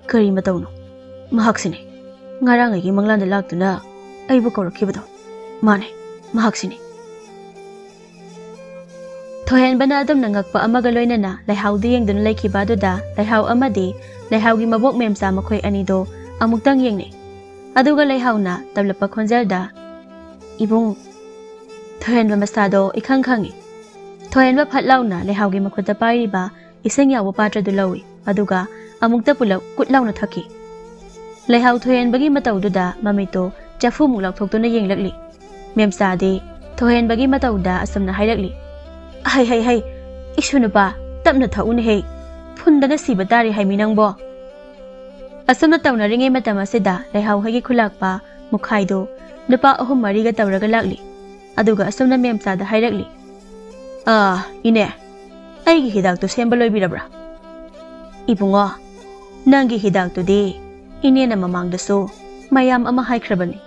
"ꯀꯔꯤ ꯃꯇꯧꯅꯣ? ꯃꯍꯥꯛꯁꯤꯅꯤ꯫ ꯉꯔꯥꯡ ꯑꯩꯒꯤ ꯃꯪꯂꯥꯟꯗ ꯂꯥꯛꯇꯨꯅ ꯑꯩꯕꯨ ꯀꯧꯔꯛꯈꯤꯕꯗꯣ꯫ ꯃꯥꯅꯦ, ꯃꯍꯥꯛꯁꯤꯅꯤ"꯫ ꯊꯣꯏꯍꯦꯟꯕꯅ ꯑꯗꯨꯝꯅ ꯉꯛꯄ ꯑꯃꯒ ꯂꯣꯏꯅꯅ ꯂꯩꯍꯥꯎꯗ ꯌꯦꯡꯗꯨꯅ ꯂꯩꯈꯤꯕ ꯑꯗꯨꯗ ꯂꯩꯍꯥꯎ ꯑꯃꯗꯤ ꯂꯩꯍꯥꯎꯒꯤ ꯃꯕꯣꯛ ꯃꯦꯝꯆꯥ ꯃꯈꯣꯏ ꯑꯅꯤꯗꯣ ꯑꯃꯨꯛꯇꯪ ꯌꯦꯡꯅꯩ꯫ ꯑꯗꯨꯒ ꯂꯩꯍꯥꯎꯅ ꯇꯞꯂꯞꯄ ꯈꯣꯟꯖꯦꯜꯗ, "ꯏꯕꯨꯡ"꯫ ꯊꯣꯏꯍꯦꯟꯕ ꯃꯁꯥꯗꯣ ꯏꯈꯪ ꯈꯪꯏ꯫ ꯊꯣꯏꯍꯦꯟꯕ ꯐꯠ ꯂꯥꯎꯅ ꯂꯩꯍꯥꯎꯒꯤ ꯃꯈꯨꯠꯇ ꯄꯥꯏꯔꯤꯕ ꯏꯁꯤꯡ ꯌꯥꯎꯕ ꯄꯥꯇ꯭ꯔꯗꯨ ꯂꯧꯏ, ꯑꯗꯨꯒ ꯑꯃꯨꯛꯇ ꯄꯨꯂꯞ ꯀꯨꯠ ꯂꯥꯎꯅ ꯊꯛꯈꯤ꯫ ꯂꯩꯍꯥꯎ ꯊꯣꯏꯍꯦꯟꯕꯒꯤ ꯃꯇꯧꯗꯨꯗ ꯃꯃꯤꯠꯇꯣ ꯆꯐꯨꯃꯨꯛ ꯂꯥꯎꯊꯣꯛꯇꯨꯅ ꯌꯦꯡꯂꯛꯂꯤ꯫ ꯃꯦꯝꯆꯥꯗꯤ ꯊꯣꯏꯍꯦꯟꯕꯒꯤ ꯃꯇꯧꯗ ꯑꯁꯨꯝꯅ ꯍꯥꯏꯔꯛꯂꯤ, "ꯍꯩ, ꯍꯩ, ꯍꯩ, ꯏꯁꯨ ꯅꯨꯄꯥ, ꯇꯞꯅ ꯊꯛꯎꯅꯦꯍꯦ, ꯐꯨꯟꯗꯅ ꯁꯤꯕ ꯇꯥꯔꯦ ꯍꯥꯏꯃꯤ ꯅꯪꯕꯣ?" ꯑꯁꯨꯝꯅ ꯇꯧꯅꯔꯤꯉꯩ ꯃꯇꯝ ꯑꯁꯤꯗ ꯂꯩꯍꯥꯎ ꯍꯣꯏꯒꯤ ꯈꯨꯂꯥꯛꯄ ꯃꯨꯈꯥꯏꯗꯨ ꯅꯨꯄꯥ ꯑꯍꯨꯝ ꯃꯔꯤꯒ ꯇꯧꯔꯒ ꯂꯥꯛꯂꯤ꯫ ꯑꯗꯨꯒ ꯑꯁꯨꯝꯅ ꯃꯦꯝꯆꯥꯗ ꯍꯥꯏꯔꯛꯂꯤ, "ꯑꯥ, ꯏꯅꯦ, ꯑꯩꯒꯤ ꯍꯤꯗꯥꯛꯇꯨ ꯁꯦꯝꯕ ꯂꯣꯏꯕꯤꯔꯕ꯭ꯔꯥ?" "ꯏꯕꯨꯡꯉꯣ, ꯅꯪꯒꯤ ꯍꯤꯗꯥꯛꯇꯨꯗꯤ ꯏꯅꯦꯅ ꯃꯃꯥꯡꯗꯁꯨ ꯃꯌꯥꯝ ꯑꯃ ꯍꯥꯏꯈ꯭ꯔꯕꯅꯤ꯫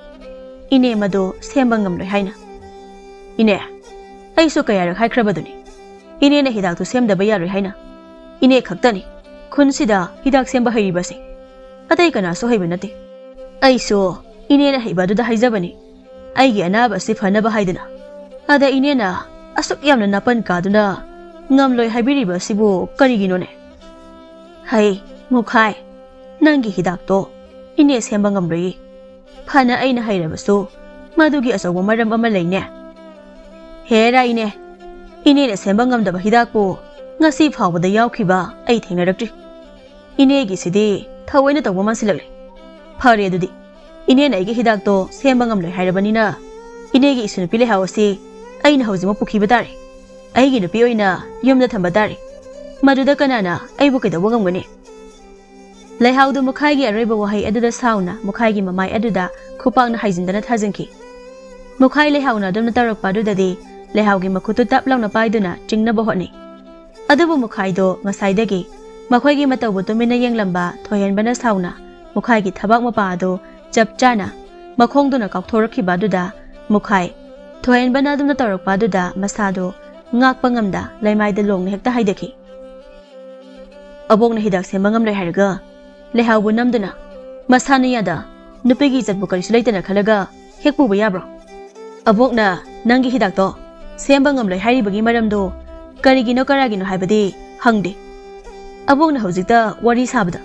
ꯏꯅꯦ ꯃꯗꯨ ꯁꯦꯝꯕ ꯉꯝꯂꯣꯏ ꯍꯥꯏꯅ꯫" "ꯏꯅꯦ, ꯑꯩꯁꯨ ꯀꯌꯥꯔꯛ ꯍꯥꯏꯈ꯭ꯔꯕꯗꯨꯅꯤ, ꯏꯅꯦꯅ ꯍꯤꯗꯥꯛꯇꯨ ꯁꯦꯝꯗꯕ ꯌꯥꯔꯣꯏ ꯍꯥꯏꯅ꯫ ꯏꯅꯦ ꯈꯛꯇꯅꯤ ꯈꯨꯟꯁꯤꯗ ꯍꯤꯗꯥꯛ ꯁꯦꯝꯕ ꯍꯩꯔꯤꯕꯁꯦ, ꯑꯇꯩ ꯀꯅꯥꯁꯨ ꯍꯩꯕ ꯅꯠꯇꯦ꯫ ꯑꯩꯁꯨ ꯏꯅꯦꯅ ꯍꯩꯕ ꯑꯗꯨꯗ ꯍꯥꯏꯖꯕꯅꯤ, ꯑꯩꯒꯤ ꯑꯅꯥꯕ ꯑꯁꯤ ꯐꯅꯕ ꯍꯥꯏꯗꯨꯅ꯫ ꯑꯗ ꯏꯅꯦꯅ ꯑꯁꯨꯛ ꯌꯥꯝꯅ ꯅꯥꯄꯟ ꯀꯥꯗꯨꯅ ꯉꯝꯂꯣꯏ ꯍꯥꯏꯕꯤꯔꯤꯕ ꯑꯁꯤꯕꯨ ꯀꯔꯤꯒꯤꯅꯣꯅꯦ?" "ꯍꯩ, ꯃꯨꯈꯥꯏ, ꯅꯪꯒꯤ ꯍꯤꯗꯥꯛꯇꯣ ꯏꯅꯦ ꯁꯦꯝꯕ ꯉꯝꯂꯣꯏꯌꯦ꯫ ꯐꯅ ꯑꯩꯅ ꯍꯩꯔꯕꯁꯨ ꯃꯗꯨꯒꯤ ꯑꯆꯧꯕ ꯃꯔꯝ ꯑꯃ ꯂꯩꯅꯦ꯫" "ꯍꯦꯔꯥ ꯏꯅꯦ, ꯏꯅꯦꯅ ꯁꯦꯝꯕ ꯉꯝꯗꯕ ꯍꯤꯗꯥꯛꯄꯨ ꯉꯁꯤ ꯐꯥꯎꯕꯗ ꯌꯥꯎꯈꯤꯕ ꯑꯩ ꯊꯦꯡꯅꯔꯛꯇ꯭ꯔꯤ꯫ ꯏꯅꯦꯒꯤꯁꯤꯗꯤ ꯊꯑꯣꯏꯅ ꯇꯧꯕ ꯃꯥꯟꯁꯤꯜꯂꯛꯂꯦ꯫ ꯐꯔꯦ ꯑꯗꯨꯗꯤ, ꯏꯅꯦꯅ ꯑꯩꯒꯤ ꯍꯤꯗꯥꯛꯇꯣ ꯁꯦꯝꯕ ꯉꯝꯂꯣꯏ ꯍꯥꯏꯔꯕꯅꯤꯅ, ꯏꯅꯦꯒꯤ ꯏꯁꯨ ꯅꯨꯄꯤ ꯂꯩꯍꯥꯎ ꯑꯁꯤ ꯑꯩꯅ ꯍꯧꯖꯤꯛꯃꯛ ꯄꯨꯈꯤꯕ ꯇꯥꯔꯦ꯫ ꯑꯩꯒꯤ ꯅꯨꯄꯤ ꯑꯣꯏꯅ ꯌꯨꯝꯗ ꯊꯝꯕ ꯇꯥꯔꯦ꯫ ꯃꯗꯨꯗ ꯀꯅꯥꯅ ꯑꯩꯕꯨ ꯀꯩꯗꯧꯕ ꯉꯝꯒꯅꯤ?" ꯂꯩꯍꯥꯎꯗꯨ ꯃꯨꯈꯥꯏꯒꯤ ꯑꯔꯣꯏꯕ ꯋꯥꯍꯩ ꯑꯗꯨꯗ ꯁꯥꯎꯅ ꯃꯨꯈꯥꯏꯒꯤ ꯃꯃꯥꯏ ꯑꯗꯨꯗ ꯈꯨꯄꯥꯛꯅ ꯍꯥꯏꯖꯤꯟꯗꯅ ꯊꯥꯖꯤꯟꯈꯤ꯫ ꯃꯨꯈꯥꯏ ꯂꯩꯍꯥꯎꯅ ꯑꯗꯨꯝꯅ ꯇꯧꯔꯛꯄ ꯑꯗꯨꯗꯗꯤ ꯂꯩꯍꯥꯎꯒꯤ ꯃꯈꯨꯠꯇꯨ ꯇꯞ ꯂꯥꯎꯅ ꯄꯥꯏꯗꯨꯅ ꯆꯤꯡꯅꯕ ꯍꯣꯠꯅꯩ꯫ ꯑꯗꯨꯕꯨ ꯃꯨꯈꯥꯏꯗꯣ ꯉꯁꯥꯏꯗꯒꯤ ꯃꯈꯣꯏꯒꯤ ꯃꯇꯧꯕꯨ ꯇꯨꯃꯤꯟꯅ ꯌꯦꯡꯂꯝꯕ ꯊꯣꯏꯍꯦꯟꯕꯅ ꯁꯥꯎꯅ ꯃꯨꯈꯥꯏꯒꯤ ꯊꯕꯥꯛ ꯃꯄꯥ ꯑꯗꯨ ꯆꯞ ꯆꯥꯅ ꯃꯈꯣꯡꯗꯨꯅ ꯀꯥꯎꯊꯣꯔꯛꯈꯤꯕ ꯑꯗꯨꯗ ꯃꯨꯈꯥꯏ ꯊꯣꯏꯍꯦꯟꯕꯅ ꯑꯗꯨꯝꯅ ꯇꯧꯔꯛꯄ ꯑꯗꯨꯗ ꯃꯁꯥꯗꯨ ꯉꯥꯛꯄ ꯉꯝꯗ ꯂꯩꯃꯥꯏꯗ ꯂꯣꯡꯅ ꯍꯦꯛꯇ ꯍꯥꯏꯗꯈꯤ꯫ "ꯑꯕꯣꯛꯅ ꯍꯤꯗꯥꯛ ꯁꯦꯝꯕ ꯉꯝꯂꯣꯏ ꯍꯥꯏꯔꯒ ꯂꯩꯍꯥꯎꯕꯨ ꯅꯝꯗꯨꯅ ꯃꯁꯥꯅ ꯌꯥꯗ ꯅꯨꯄꯤꯒꯤ ꯏꯖꯠꯄꯨ ꯀꯔꯤꯁꯨ ꯂꯩꯇꯅ ꯈꯜꯂꯒ ꯍꯦꯛ ꯄꯨꯕ ꯌꯥꯕ꯭ꯔꯣ? ꯑꯕꯣꯛꯅ ꯅꯪꯒꯤ ꯍꯤꯗꯥꯛꯇꯣ ꯁꯦꯝꯕ ꯉꯝꯂꯣꯏ ꯍꯥꯏꯔꯤꯕꯒꯤ ꯃꯔꯝꯗꯣ ꯀꯔꯤꯒꯤꯅꯣ ꯀꯔꯥꯒꯤꯅꯣ ꯍꯥꯏꯕꯗꯤ ꯍꯪꯗꯦ꯫ ꯑꯕꯣꯛꯅ ꯍꯧꯖꯤꯛꯇ ꯋꯥꯔꯤ ꯁꯥꯕꯗ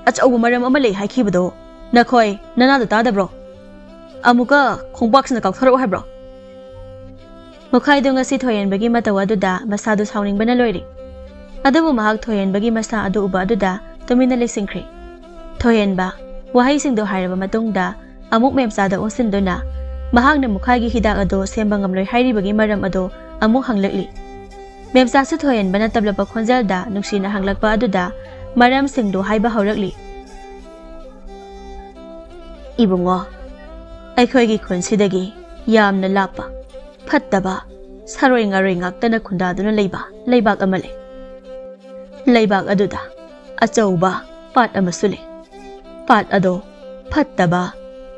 ꯑꯆꯧꯕ ꯃꯔꯝ ꯑꯃ ꯂꯩ ꯍꯥꯏꯈꯤꯕꯗꯣ ꯅꯈꯣꯏ ꯅꯅꯥꯗꯣ ꯇꯥꯗꯕ꯭ꯔꯣ? ꯑꯃꯨꯛꯀ ꯈꯣꯡꯄꯥꯛꯁꯤꯅ ꯀꯥꯎꯊꯔꯛꯑꯣ ꯍꯥꯏꯕ꯭ꯔꯣ?" ꯃꯨꯈꯥꯏꯗꯣ ꯉꯁꯤ ꯊꯣꯏꯍꯦꯟꯕꯒꯤ ꯃꯇꯧ ꯑꯗꯨꯗ ꯃꯁꯥꯗꯣ ꯁꯥꯎꯅꯤꯡꯕꯅ ꯂꯣꯏꯔꯦ꯫ ꯑꯗꯨꯕꯨ ꯃꯍꯥꯛ ꯊꯣꯏꯍꯦꯟꯕꯒꯤ ꯃꯁꯥ ꯑꯗꯨ ꯎꯕ ꯑꯗꯨꯗ ꯇꯨꯃꯤꯟꯅ ꯂꯩꯁꯤꯟꯈ꯭ꯔꯦ꯫ ꯊꯣꯏꯍꯦꯟꯕ ꯋꯥꯍꯩꯁꯤꯡꯗꯨ ꯍꯥꯏꯔꯕ ꯃꯇꯨꯡꯗ ꯑꯃꯨꯛ ꯃꯦꯝꯆꯥꯗ ꯑꯣꯟꯁꯤꯟꯗꯨꯅ ꯃꯍꯥꯛꯅ ꯃꯨꯈꯥꯏꯒꯤ ꯍꯤꯗꯥꯛ ꯑꯗꯨ ꯁꯦꯝꯕ ꯉꯝꯂꯣꯏ ꯍꯥꯏꯔꯤꯕꯒꯤ ꯃꯔꯝ ꯑꯗꯨ ꯑꯃꯨꯛ ꯍꯪꯂꯛꯂꯤ꯫ ꯃꯦꯝꯆꯥꯁꯨ ꯊꯣꯏꯍꯦꯟꯕꯅ ꯇꯞꯂꯕ ꯈꯣꯟꯖꯦꯜꯗ ꯅꯨꯡꯁꯤꯅ ꯍꯪꯂꯛꯄ ꯑꯗꯨꯗ ꯃꯔꯝꯁꯤꯡꯗꯨ ꯍꯥꯏꯕ ꯍꯧꯔꯛꯂꯤ꯫ ꯏꯕꯨꯡꯉꯣ, ꯑꯩꯈꯣꯏꯒꯤ ꯈꯨꯟꯁꯤꯗꯒꯤ ꯌꯥꯝꯅ ꯂꯥꯞꯄ, ꯐꯠꯇꯕ, ꯁꯥꯔꯣꯏ ꯉꯥꯔꯣꯏ ꯉꯥꯛꯇꯅ ꯈꯨꯟꯗꯥꯗꯨꯅ ꯂꯩꯕ ꯂꯩꯕꯥꯛ ꯑꯃ ꯂꯩ꯫ ꯂꯩꯕꯥꯛ ꯑꯗꯨꯗ ꯑꯆꯧꯕ ꯄꯥꯠ ꯑꯃꯁꯨ ꯂꯩ꯫ ꯄꯥꯠ ꯑꯗꯣ ꯐꯠꯇꯕ,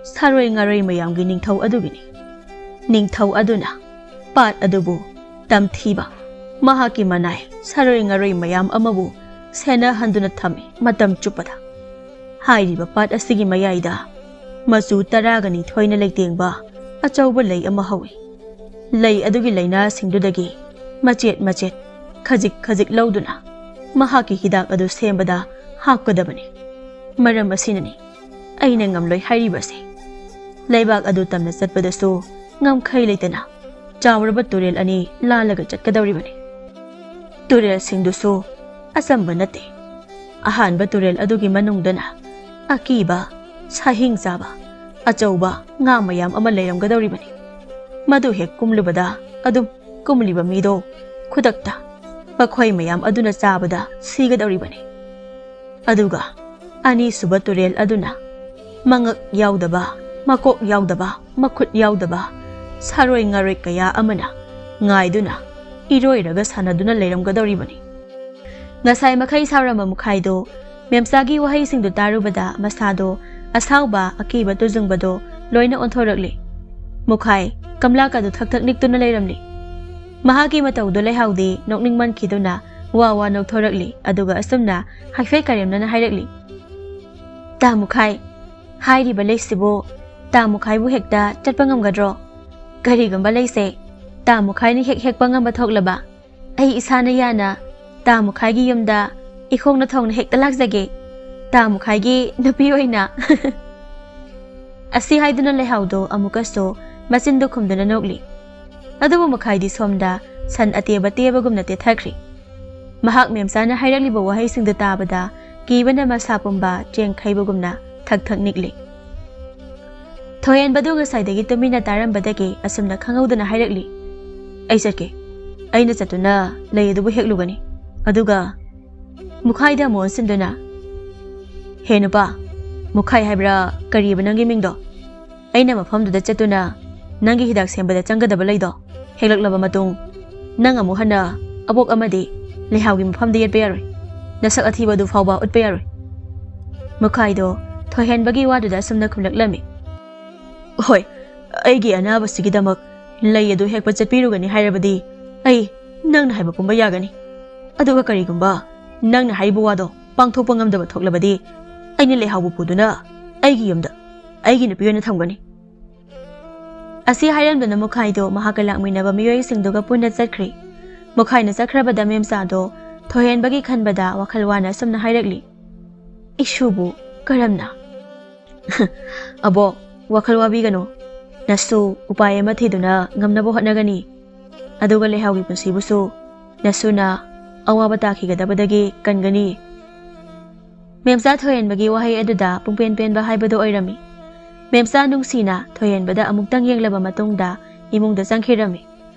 ꯁꯥꯔꯣꯏ ꯉꯥꯔꯣꯏ ꯃꯌꯥꯝꯒꯤ ꯅꯤꯡꯊꯧ ꯑꯗꯨꯒꯤꯅꯤ꯫ ꯅꯤꯡꯊꯧ ꯑꯗꯨꯅ ꯄꯥꯠ ꯑꯗꯨꯕꯨ ꯇꯝꯊꯤꯕ, ꯃꯍꯥꯛꯀꯤ ꯃꯅꯥꯏ ꯁꯥꯔꯣꯏ ꯉꯥꯔꯣꯏ ꯃꯌꯥꯝ ꯑꯃꯕꯨ ꯁꯦꯟꯅꯍꯟꯗꯨꯅ ꯊꯝꯃꯤ ꯃꯇꯝ ꯆꯨꯞꯄꯗ꯫ ꯍꯥꯏꯔꯤꯕ ꯄꯥꯠ ꯑꯁꯤꯒꯤ ꯃꯌꯥꯏꯗ ꯃꯆꯨ ꯇꯔꯥꯒ ꯅꯤꯊꯣꯏꯅ ꯂꯩꯇꯦꯡꯕ ꯑꯆꯧꯕ ꯂꯩ ꯑꯃ ꯍꯧꯏ꯫ ꯂꯩ ꯑꯗꯨꯒꯤ ꯂꯩꯅꯥꯁꯤꯡꯗꯨꯗꯒꯤ ꯃꯆꯦꯠ ꯃꯆꯦꯠ, ꯈꯖꯤꯛ ꯈꯖꯤꯛ ꯂꯧꯗꯨꯅ ꯃꯍꯥꯛꯀꯤ ꯍꯤꯗꯥꯛ ꯑꯗꯨ ꯁꯦꯝꯕꯗ ꯍꯥꯞꯀꯗꯕꯅꯤ꯫ ꯃꯔꯝ ꯑꯁꯤꯅꯅꯤ ꯑꯩꯅ ꯉꯝꯂꯣꯏ ꯍꯥꯏꯔꯤꯕꯁꯦ꯫ ꯂꯩꯕꯥꯛ ꯑꯗꯨ ꯇꯝꯅ ꯆꯠꯄꯗꯁꯨ ꯉꯝꯈꯩ ꯂꯩꯇꯅ ꯆꯥꯎꯔꯕ ꯇꯨꯔꯦꯜ ꯑꯅꯤ ꯂꯥꯜꯂꯒ ꯆꯠꯀꯗꯧꯔꯤꯕꯅꯤ꯫ ꯇꯨꯔꯦꯜꯁꯤꯡꯗꯨꯁꯨ ꯑꯆꯝꯕ ꯅꯠꯇꯦ꯫ ꯑꯍꯥꯟꯕ ꯇꯨꯔꯦꯜ ꯑꯗꯨꯒꯤ ꯃꯅꯨꯡꯗꯅ ꯑꯀꯤꯕ, ꯁꯥꯍꯤꯡ ꯆꯥꯕ ꯑꯆꯧꯕ ꯉꯥ ꯃꯌꯥꯝ ꯑꯃ ꯂꯩꯔꯝꯒꯗꯧꯔꯤꯕꯅꯤ꯫ ꯃꯗꯨ ꯍꯦꯛ ꯀꯨꯝꯂꯨꯕꯗ ꯑꯗꯨꯝ ꯀꯨꯝꯂꯤꯕ ꯃꯤꯗꯣ ꯈꯨꯗꯛꯇ ꯃꯈꯣꯏ ꯃꯌꯥꯝ ꯑꯗꯨꯅ ꯆꯥꯕꯗ ꯁꯤꯒꯗꯧꯔꯤꯕꯅꯤ꯫ ꯑꯗꯨꯒ ꯑꯅꯤꯁꯨꯕ ꯇꯨꯔꯦꯜ ꯑꯗꯨꯅ ꯃꯉꯛ ꯌꯥꯎꯗꯕ, ꯃꯀꯣꯛ ꯌꯥꯎꯗꯕ, ꯃꯈꯨꯠ ꯌꯥꯎꯗꯕ ꯁꯥꯔꯣꯏ ꯉꯥꯔꯣꯏ ꯀꯌꯥ ꯑꯃꯅ ꯉꯥꯏꯗꯨꯅ ꯏꯔꯣꯏꯔꯒ ꯁꯥꯟꯅꯗꯨꯅ ꯂꯩꯔꯝꯒꯗꯧꯔꯤꯕꯅꯤ꯫ ꯉꯁꯥꯏ ꯃꯈꯩ ꯁꯥꯎꯔꯝꯕ ꯃꯨꯈꯥꯏꯗꯣ ꯃꯦꯝꯆꯥꯒꯤ ꯋꯥꯍꯩꯁꯤꯡꯗꯨ ꯇꯥꯔꯨꯕꯗ ꯃꯁꯥꯗꯣ ꯑꯁꯥꯎꯕ, ꯑꯀꯤꯕ ꯇꯨꯖꯨꯡꯕꯗꯣ ꯂꯣꯏꯅ ꯑꯣꯟꯊꯣꯔꯛꯂꯤ꯫ ꯃꯨꯈꯥꯏ ꯀꯝꯂꯥꯀꯥꯗꯨ ꯊꯛ ꯊꯛ ꯅꯤꯛꯇꯨꯅ ꯂꯩꯔꯝꯂꯤ꯫ ꯃꯍꯥꯛꯀꯤ ꯃꯇꯧꯗꯣ ꯂꯩꯍꯥꯎꯗꯤ ꯅꯣꯛꯅꯤꯡꯃꯟꯈꯤꯗꯨꯅ ꯋꯥ ꯋꯥ ꯅꯣꯛꯊꯣꯔꯛꯂꯤ꯫ ꯑꯗꯨꯒ ꯑꯁꯨꯝꯅ ꯍꯥꯏꯐꯦꯠ ꯀꯔꯦꯝꯅꯅ ꯍꯥꯏꯔꯛꯂꯤ, "ꯇꯥ ꯃꯨꯈꯥꯏ, ꯍꯥꯏꯔꯤꯕ ꯂꯩꯁꯤꯕꯨ ꯇꯥ ꯃꯨꯈꯥꯏꯕꯨ ꯍꯦꯛꯇ ꯆꯠꯄ ꯉꯝꯒꯗ꯭ꯔꯣ? ꯀꯔꯤꯒꯨꯝꯕ ꯂꯩꯁꯦ ꯇꯥ ꯃꯨꯈꯥꯏꯅ ꯍꯦꯛ ꯍꯦꯛꯄ ꯉꯝꯕ ꯊꯣꯛꯂꯕ, ꯑꯩ ꯏꯁꯥꯅ ꯌꯥꯅ ꯇꯥ ꯃꯨꯈꯥꯏꯒꯤ ꯌꯨꯝꯗ ꯏꯈꯣꯡꯅ ꯊꯣꯡꯅ ꯍꯦꯛꯇ ꯂꯥꯛꯆꯒꯦ꯫ ꯇꯥ ꯃꯨꯈꯥꯏꯒꯤ ꯅꯨꯄꯤ ꯑꯣꯏꯅ" ꯑꯁꯤ ꯍꯥꯏꯗꯨꯅ ꯂꯩꯍꯥꯎꯗꯣ ꯑꯃꯨꯛꯀꯁꯨ ꯃꯆꯤꯟꯗꯨ ꯈꯨꯝꯗꯨꯅ ꯅꯣꯛꯂꯤ꯫ ꯑꯗꯨꯕꯨ ꯃꯨꯈꯥꯏꯗꯤ ꯁꯣꯝꯗ ꯁꯟ ꯑꯇꯦꯕ ꯇꯦꯕꯒꯨꯝꯅ ꯇꯦꯊꯈ꯭ꯔꯤ꯫ ꯃꯍꯥꯛ ꯃꯦꯝꯆꯥꯅ ꯍꯥꯏꯔꯛꯂꯤꯕ ꯋꯥꯍꯩꯁꯤꯡꯗꯨ ꯇꯥꯕꯗ ꯀꯤꯕꯅ ꯃꯁꯥ ꯄꯨꯝꯕ ꯆꯦꯡꯈꯩꯕꯒꯨꯝꯅ ꯊꯛ ꯊꯛ ꯅꯤꯛꯂꯤ꯫ ꯊꯣꯏꯍꯦꯟꯕꯗꯨ ꯉꯁꯥꯏꯗꯒꯤ ꯇꯨꯃꯤꯟꯅ ꯇꯥꯔꯝꯕꯗꯒꯤ ꯑꯁꯨꯝꯅ ꯈꯪꯍꯧꯗꯅ ꯍꯥꯏꯔꯛꯂꯤ, "ꯑꯩ ꯆꯠꯀꯦ꯫ ꯑꯩꯅ ꯆꯠꯇꯨꯅ ꯂꯩ ꯑꯗꯨꯕꯨ ꯍꯦꯛꯂꯨꯒꯅꯤ꯫ ꯑꯗꯨꯒ" ꯃꯨꯈꯥꯏꯗ ꯑꯃꯨꯛ ꯑꯣꯟꯁꯤꯟꯗꯨꯅ, "ꯍꯦ ꯅꯨꯄꯥ, ꯃꯨꯈꯥꯏ ꯍꯥꯏꯕ꯭ꯔꯥ ꯀꯔꯤꯕ ꯅꯪꯒꯤ ꯃꯤꯡꯗꯣ? ꯑꯩꯅ ꯃꯐꯝꯗꯨꯗ ꯆꯠꯇꯨꯅ ꯅꯪꯒꯤ ꯍꯤꯗꯥꯛ ꯁꯦꯝꯕꯗ ꯆꯪꯒꯗꯕ ꯂꯩꯗꯣ ꯍꯦꯛꯂꯛꯂꯕ ꯃꯇꯨꯡ, ꯅꯪ ꯑꯃꯨꯛ ꯍꯟꯅ ꯑꯕꯣꯛ ꯑꯃꯗꯤ ꯂꯩꯍꯥꯎꯒꯤ ꯃꯐꯝꯗ ꯌꯦꯠꯄ ꯌꯥꯔꯣꯏ꯫ ꯅꯁꯛ ꯑꯊꯤꯕꯗꯨ ꯐꯥꯎꯕ ꯎꯠꯄ ꯌꯥꯔꯣꯏ꯫" ꯃꯨꯈꯥꯏꯗꯣ ꯊꯣꯏꯍꯦꯟꯕꯒꯤ ꯋꯥꯗꯨꯗ ꯑꯁꯨꯝꯅ ꯈꯨꯝꯂꯛꯂꯝꯃꯤ, "ꯍꯣꯏ, ꯑꯩꯒꯤ ꯑꯅꯥꯕꯁꯤꯒꯤꯗꯃꯛ ꯂꯩ ꯑꯗꯨ ꯍꯦꯛꯄ ꯆꯠꯄꯤꯔꯨꯒꯅꯤ ꯍꯥꯏꯔꯕꯗꯤ ꯑꯩ ꯅꯪꯅ ꯍꯥꯏꯕ ꯄꯨꯝꯕ ꯌꯥꯒꯅꯤ꯫ ꯑꯗꯨꯒ ꯀꯔꯤꯒꯨꯝꯕ ꯅꯪꯅ ꯍꯥꯏꯔꯤꯕ ꯋꯥꯗꯣ ꯄꯥꯡꯊꯣꯛꯄ ꯉꯝꯗꯕ ꯊꯣꯛꯂꯕꯗꯤ ꯑꯩꯅ ꯂꯩꯍꯥꯎꯕꯨ ꯄꯨꯗꯨꯅ ꯑꯩꯒꯤ ꯌꯨꯝꯗ ꯑꯩꯒꯤ ꯅꯨꯄꯤ ꯑꯣꯏꯅ ꯊꯝꯒꯅꯤ꯫" ꯑꯁꯤ ꯍꯥꯏꯔꯝꯗꯨꯅ ꯃꯨꯈꯥꯏꯗꯣ ꯃꯍꯥꯛꯀ ꯂꯥꯛꯃꯤꯟꯅꯕ ꯃꯤꯑꯣꯏꯁꯤꯡꯗꯨꯒ ꯄꯨꯟꯅ ꯆꯠꯈ꯭ꯔꯤ꯫ ꯃꯨꯈꯥꯏꯅ ꯆꯠꯈ꯭ꯔꯕꯗ ꯃꯦꯝꯆꯥꯗꯣ ꯊꯣꯏꯍꯦꯟꯕꯒꯤ ꯈꯟꯕꯗ ꯋꯥꯈꯜ ꯋꯥꯅ ꯑꯁꯨꯝꯅ ꯍꯥꯏꯔꯛꯂꯤ, "ꯏꯁꯨꯕꯨ ꯀꯔꯝꯅ?" "ꯑꯕꯣꯛ, ꯋꯥꯈꯜ ꯋꯥꯕꯤꯒꯅꯨ꯫ ꯅꯁꯨ ꯎꯄꯥꯏ ꯑꯃ ꯊꯤꯗꯨꯅ ꯉꯝꯅꯕ ꯍꯣꯠꯅꯒꯅꯤ꯫ ꯑꯗꯨꯒ ꯂꯩꯍꯥꯎꯒꯤ ꯄꯨꯟꯁꯤꯕꯨꯁꯨ ꯅꯁꯨꯅ ꯑꯋꯥꯕ ꯇꯥꯈꯤꯒꯗꯕꯗꯒꯤ ꯀꯟꯒꯅꯤ꯫" ꯃꯦꯝꯆꯥ ꯊꯣꯏꯍꯦꯟꯕꯒꯤ ꯋꯥꯍꯩ ꯑꯗꯨꯗ ꯄꯨꯡꯄꯦꯟ ꯄꯦꯟꯕ ꯍꯥꯏꯕꯗꯨ ꯑꯣꯏꯔꯝꯃꯤ꯫ ꯃꯦꯝꯆꯥ ꯅꯨꯡꯁꯤꯅ ꯊꯣꯏꯍꯦꯟꯕꯗ ꯑꯃꯨꯛꯇꯪ ꯌꯦꯡꯂꯕ ꯃꯇꯨꯡꯗ ꯏꯃꯨꯡꯗ ꯆꯪꯈꯤꯔꯝꯃꯤ꯫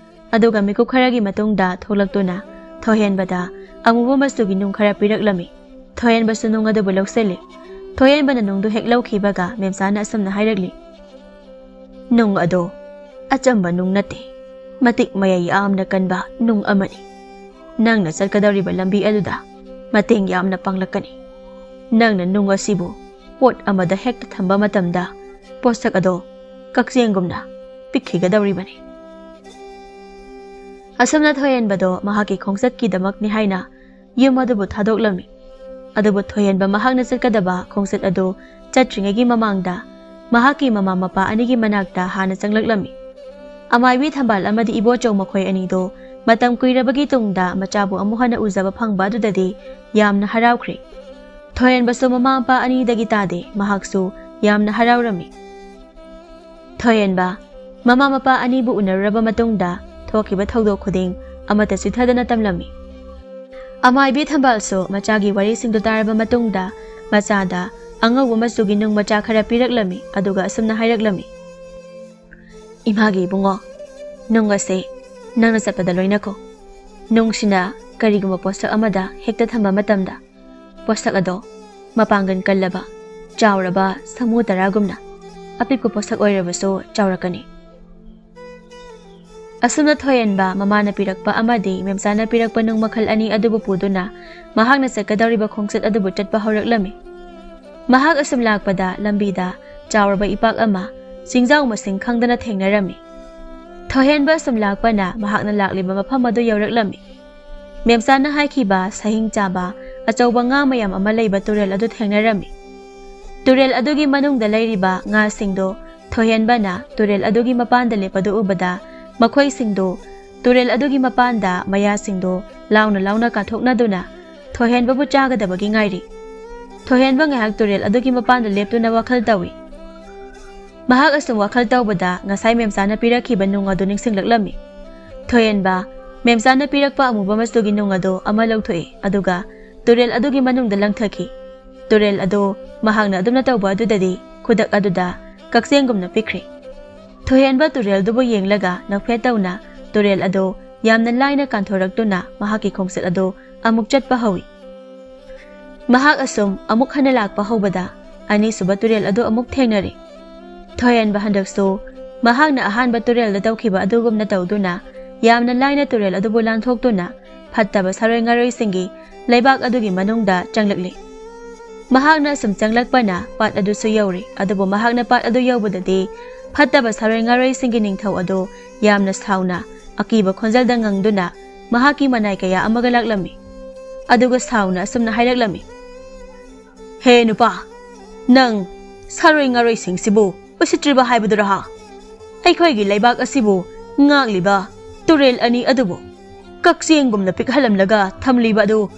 ꯑꯗꯨꯒ ꯃꯤꯀꯨꯞ ꯈꯔꯒꯤ ꯃꯇꯨꯡꯗ ꯊꯣꯛꯂꯛꯇꯨꯅ ꯊꯣꯏꯍꯦꯟꯕꯗ ꯑꯃꯨꯕ ꯃꯆꯨꯒꯤ ꯅꯨꯡ ꯈꯔ ꯄꯤꯔꯛꯂꯝꯃꯤ꯫ ꯊꯣꯏꯍꯦꯟꯕꯁꯨ ꯅꯨꯡ ꯑꯗꯨꯕꯨ ꯂꯧꯁꯤꯜꯂꯤ꯫ ꯊꯣꯏꯍꯦꯟꯕꯅ ꯅꯨꯡꯗꯨ ꯍꯦꯛ ꯂꯧꯈꯤꯕꯒ ꯃꯦꯝꯆꯥꯅ ꯑꯁꯨꯝꯅ ꯍꯥꯏꯔꯛꯂꯤ, "ꯅꯨꯡ ꯑꯗꯣ ꯑꯆꯝꯕ ꯅꯨꯡ ꯅꯠꯇꯦ, ꯃꯇꯤꯛ ꯃꯌꯥꯏ ꯌꯥꯝꯅ ꯀꯟꯕ ꯅꯨꯡ ꯑꯃꯅꯤ꯫ ꯅꯪꯅ ꯆꯠꯀꯗꯧꯔꯤꯕ ꯂꯝꯕꯤ ꯑꯗꯨꯗ ꯃꯇꯦꯡ ꯌꯥꯝꯅ ꯄꯥꯡꯂꯛꯀꯅꯤ꯫ ꯅꯪꯅ ꯅꯨꯡ ꯑꯁꯤꯕꯨ ꯄꯣꯠ ꯑꯃꯗ ꯍꯦꯛꯇ ꯊꯝꯕ ꯃꯇꯝꯗ ꯄꯣꯠꯁꯛ ꯑꯗꯣ ꯀꯛꯆꯦꯡꯒꯨꯝꯅ ꯄꯤꯛꯈꯤꯒꯗꯧꯔꯤꯕꯅꯤ꯫" ꯑꯁꯨꯝꯅ ꯊꯣꯏꯍꯦꯟꯕꯗꯣ ꯃꯍꯥꯛꯀꯤ ꯈꯣꯡꯆꯠꯀꯤꯗꯃꯛꯅꯤ ꯍꯥꯏꯅ ꯌꯨꯝ ꯑꯗꯨꯕꯨ ꯊꯥꯗꯣꯛꯂꯝꯃꯤ꯫ ꯑꯗꯨꯕꯨ ꯊꯣꯏꯍꯦꯟꯕ ꯃꯍꯥꯛꯅ ꯆꯠꯀꯗꯕ ꯈꯣꯡꯆꯠ ꯑꯗꯨ ꯆꯠꯇ꯭ꯔꯤꯉꯩꯒꯤ ꯃꯃꯥꯡꯗ ꯃꯍꯥꯛꯀꯤ ꯃꯃꯥ ꯃꯄꯥ ꯑꯅꯤꯒꯤ ꯃꯅꯥꯛꯇ ꯍꯥꯟꯅ ꯆꯪꯂꯛꯂꯝꯃꯤ꯫ ꯑꯃꯥꯏꯕꯤ ꯊꯝꯕꯥꯜ ꯑꯃꯗꯤ ꯏꯕꯣꯆꯧ ꯃꯈꯣꯏ ꯑꯅꯤꯗꯣ ꯃꯇꯝ ꯀꯨꯏꯔꯕꯒꯤ ꯇꯨꯡꯗ ꯃꯆꯥꯕꯨ ꯑꯃꯨꯛ ꯍꯟꯅ ꯎꯖꯕ ꯐꯪꯕ ꯑꯗꯨꯗꯗꯤ ꯌꯥꯝꯅ ꯍꯔꯥꯎꯈ꯭ꯔꯦ꯫ ꯊꯣꯏꯍꯦꯟꯕꯁꯨ ꯃꯃꯥ ꯃꯄꯥ ꯑꯅꯤꯗꯒꯤ ꯇꯥꯗꯦ, ꯃꯍꯥꯛꯁꯨ ꯌꯥꯝꯅ ꯍꯔꯥꯎꯔꯝꯃꯤ꯫ ꯊꯣꯏꯍꯦꯟꯕ ꯃꯃꯥ ꯃꯄꯥ ꯑꯅꯤꯕꯨ ꯎꯅꯔꯨꯔꯕ ꯃꯇꯨꯡꯗ ꯊꯣꯛꯈꯤꯕ ꯊꯧꯗꯣꯛ ꯈꯨꯗꯤꯡ ꯑꯃꯠꯇ ꯆꯤꯊꯗꯅ ꯇꯝꯂꯝꯃꯤ꯫ ꯑꯃꯥꯏꯕꯤ ꯊꯝꯕꯥꯜꯁꯨ ꯃꯆꯥꯒꯤ ꯋꯥꯔꯤꯁꯤꯡꯗꯨ ꯇꯥꯔꯕ ꯃꯇꯨꯡꯗ ꯃꯆꯥꯗ ꯑꯉꯧꯕ ꯃꯆꯨꯒꯤ ꯅꯨꯡ ꯃꯆꯥ ꯈꯔ ꯄꯤꯔꯛꯂꯝꯃꯤ, ꯑꯗꯨꯒ ꯑꯁꯨꯝꯅ ꯍꯥꯏꯔꯛꯂꯝꯃꯤ, "ꯏꯃꯥꯒꯤ ꯏꯕꯨꯡꯉꯣ, ꯅꯨꯡ ꯑꯁꯦ ꯅꯪꯅ ꯆꯠꯄꯗ ꯂꯣꯏꯅꯈꯣ꯫ ꯅꯨꯡꯁꯤꯅ ꯀꯔꯤꯒꯨꯝꯕ ꯄꯣꯠꯁꯛ ꯑꯃꯗ ꯍꯦꯛꯇ ꯊꯝꯕ ꯃꯇꯝꯗ ꯄꯣꯠꯁꯛ ꯑꯗꯣ ꯃꯄꯥꯡꯒꯜ ꯀꯜꯂꯕ, ꯆꯥꯎꯔꯕ ꯁꯥꯃꯨ ꯇꯔꯥꯒꯨꯝꯅ ꯑꯄꯤꯛꯄ ꯄꯣꯠꯁꯛ ꯑꯣꯏꯔꯕꯁꯨ ꯆꯥꯎꯔꯛꯀꯅꯤ"꯫ ꯑꯁꯨꯝꯅ ꯊꯣꯏꯍꯦꯟꯕ ꯃꯃꯥꯅ ꯄꯤꯔꯛꯄ ꯑꯃꯗꯤ ꯃꯦꯝꯆꯥꯅ ꯄꯤꯔꯛꯄ ꯅꯨꯡ ꯃꯈꯜ ꯑꯅꯤ ꯑꯗꯨꯕꯨ ꯄꯨꯗꯨꯅ ꯃꯍꯥꯛꯅ ꯆꯠꯀꯗꯧꯔꯤꯕ ꯈꯣꯡꯆꯠ ꯑꯗꯨꯕꯨ ꯆꯠꯄ ꯍꯧꯔꯛꯂꯝꯃꯤ꯫ ꯃꯍꯥꯛ ꯑꯁꯨꯝ ꯂꯥꯛꯄꯗ ꯂꯝꯕꯤꯗ ꯆꯥꯎꯔꯕ ꯏꯄꯥꯛ ꯑꯃ ꯆꯤꯡꯖꯥꯎ ꯃꯁꯤꯡ ꯈꯪꯗꯅ ꯊꯦꯡꯅꯔꯝꯃꯤ꯫ ꯊꯣꯏꯍꯦꯟꯕ ꯑꯁꯨꯝ ꯂꯥꯛꯄꯅ ꯃꯍꯥꯛꯅ ꯂꯥꯛꯂꯤꯕ ꯃꯐꯝ ꯑꯗꯨ ꯌꯧꯔꯛꯂꯝꯃꯤ꯫ ꯃꯦꯝꯆꯥꯅ ꯍꯥꯏꯈꯤꯕ ꯁꯍꯤꯡ ꯆꯥꯕ ꯑꯆꯧꯕ ꯉꯥ ꯃꯌꯥꯝ ꯑꯃ ꯂꯩꯕ ꯇꯨꯔꯦꯜ ꯑꯗꯨ ꯊꯦꯡꯅꯔꯝꯃꯤ꯫ ꯇꯨꯔꯦꯜ ꯑꯗꯨꯒꯤ ꯃꯅꯨꯡꯗ ꯂꯩꯔꯤꯕ ꯉꯥꯁꯤꯡꯗꯣ ꯊꯣꯏꯍꯦꯟꯕꯅ ꯇꯨꯔꯦꯜ ꯑꯗꯨꯒꯤ ꯃꯄꯥꯟꯗ ꯂꯦꯞꯄꯗꯨ ꯎꯕꯗ ꯃꯈꯣꯏꯁꯤꯡꯗꯣ ꯇꯨꯔꯦꯜ ꯑꯗꯨꯒꯤ ꯃꯄꯥꯟꯗ ꯃꯌꯥꯁꯤꯡꯗꯣ ꯂꯥꯎꯅ ꯂꯥꯎꯅ ꯀꯥꯊꯣꯛꯅꯗꯨꯅ ꯊꯣꯏꯍꯦꯟꯕꯕꯨ ꯆꯥꯒꯗꯕꯒꯤ ꯉꯥꯏꯔꯤ꯫ ꯊꯣꯏꯍꯦꯟꯕ ꯉꯥꯏꯍꯥꯛ ꯇꯨꯔꯦꯜ ꯑꯗꯨꯒꯤ ꯃꯄꯥꯟꯗ ꯂꯦꯞꯇꯨꯅ ꯋꯥꯈꯜ ꯇꯧꯏ꯫ ꯃꯍꯥꯛ ꯑꯁꯨꯝ ꯋꯥꯈꯜ ꯇꯧꯕꯗ ꯉꯁꯥꯏ ꯃꯦꯝꯆꯥꯅ ꯄꯤꯔꯛꯈꯤꯕ ꯅꯨꯡ ꯑꯗꯨ ꯅꯤꯡꯁꯤꯡꯂꯛꯂꯝꯃꯤ꯫ ꯊꯣꯏꯍꯦꯟꯕ ꯃꯦꯝꯆꯥꯅ ꯄꯤꯔꯛꯄ ꯑꯃꯨꯕ ꯃꯆꯨꯒꯤ ꯅꯨꯡ ꯑꯗꯨ ꯑꯃ ꯂꯧꯊꯣꯛꯏ, ꯑꯗꯨꯒ ꯇꯨꯔꯦꯜ ꯑꯗꯨꯒꯤ ꯃꯅꯨꯡꯗ ꯂꯪꯊꯈꯤ꯫ ꯇꯨꯔꯦꯜ ꯑꯗꯨ ꯃꯍꯥꯛꯅ ꯑꯗꯨꯝꯅ ꯇꯧꯕ ꯑꯗꯨꯗꯗꯤ ꯈꯨꯗꯛ ꯑꯗꯨꯗ ꯀꯛꯆꯦꯡꯒꯨꯝꯅ ꯄꯤꯛꯈ꯭ꯔꯦ꯫ ꯊꯣꯏꯍꯦꯟꯕ ꯇꯨꯔꯦꯜꯗꯨꯕꯨ ꯌꯦꯡꯂꯒ ꯅꯣꯛꯐꯦꯠ ꯇꯧꯅ ꯇꯨꯔꯦꯜ ꯑꯗꯨ ꯌꯥꯝꯅ ꯂꯥꯏꯅ ꯀꯥꯟꯊꯣꯔꯛꯇꯨꯅ ꯃꯍꯥꯛꯀꯤ ꯈꯣꯡꯆꯠ ꯑꯗꯨ ꯑꯃꯨꯛ ꯆꯠꯄ ꯍꯧꯏ꯫ ꯃꯍꯥꯛ ꯑꯁꯨꯝ ꯑꯃꯨꯛ ꯍꯟꯅ ꯂꯥꯛꯄ ꯍꯧꯕꯗ ꯑꯅꯤꯁꯨꯕ ꯇꯨꯔꯦꯜ ꯑꯗꯨ ꯑꯃꯨꯛ ꯊꯦꯡꯅꯔꯦ꯫ ꯊꯣꯏꯍꯦꯟꯕ ꯍꯟꯗꯛꯁꯨ ꯃꯍꯥꯛꯅ ꯑꯍꯥꯟꯕ ꯇꯨꯔꯦꯜꯗ ꯇꯧꯈꯤꯕ ꯑꯗꯨꯒꯨꯝꯅ ꯇꯧꯗꯨꯅ ꯌꯥꯝꯅ ꯂꯥꯏꯅ ꯇꯨꯔꯦꯜ ꯑꯗꯨꯕꯨ ꯂꯥꯟꯊꯣꯛꯇꯨꯅ ꯐꯠꯇꯕ ꯁꯥꯔꯣꯏ ꯉꯥꯔꯣꯏꯁꯤꯡꯒꯤ ꯂꯩꯕꯥꯛ ꯑꯗꯨꯒꯤ ꯃꯅꯨꯡꯗ ꯆꯪꯂꯛꯂꯤ꯫ ꯃꯍꯥꯛꯅ ꯁꯨꯝ ꯆꯪꯂꯛꯄꯅ ꯄꯥꯠ ꯑꯗꯨꯁꯨ ꯌꯧꯔꯦ, ꯑꯗꯨꯕꯨ ꯃꯍꯥꯛꯅ ꯄꯥꯠ ꯑꯗꯨ ꯌꯧꯕꯗꯗꯤ ꯐꯠꯇꯕ ꯁꯥꯔꯣꯏ ꯉꯥꯔꯣꯏꯁꯤꯡꯒꯤ ꯅꯤꯡꯊꯧ ꯑꯗꯨ ꯌꯥꯝꯅ ꯁꯥꯎꯅ ꯑꯀꯤꯕ ꯈꯣꯟꯖꯦꯜꯗ ꯉꯪꯗꯨꯅ ꯃꯍꯥꯛꯀꯤ ꯃꯅꯥꯏ ꯀꯌꯥ ꯑꯃꯒ ꯂꯥꯛꯂꯝꯃꯤ꯫ ꯑꯗꯨꯒ ꯁꯥꯎꯅ ꯑꯁꯨꯝꯅ ꯍꯥꯏꯔꯛꯂꯝꯃꯤ, "ꯍꯦ ꯅꯨꯄꯥ, ꯅꯪ ꯁꯥꯔꯣꯏ ꯉꯥꯔꯣꯏꯁꯤꯡꯁꯤꯕꯨ ꯎꯁꯤꯠꯇ꯭ꯔꯤꯕ ꯍꯥꯏꯕꯗꯨꯔ ꯍꯥ? ꯑꯩꯈꯣꯏꯒꯤ ꯂꯩꯕꯥꯛ ꯑꯁꯤꯕꯨ ꯉꯥꯛꯂꯤꯕ ꯇꯨꯔꯦꯜ ꯑꯅꯤ ꯑꯗꯨꯕꯨ ꯀꯛꯆꯦꯡꯒꯨꯝꯅ ꯄꯤꯛꯍꯜꯂꯝꯂꯒ ꯊꯝꯂꯤꯕ ꯑꯗꯨ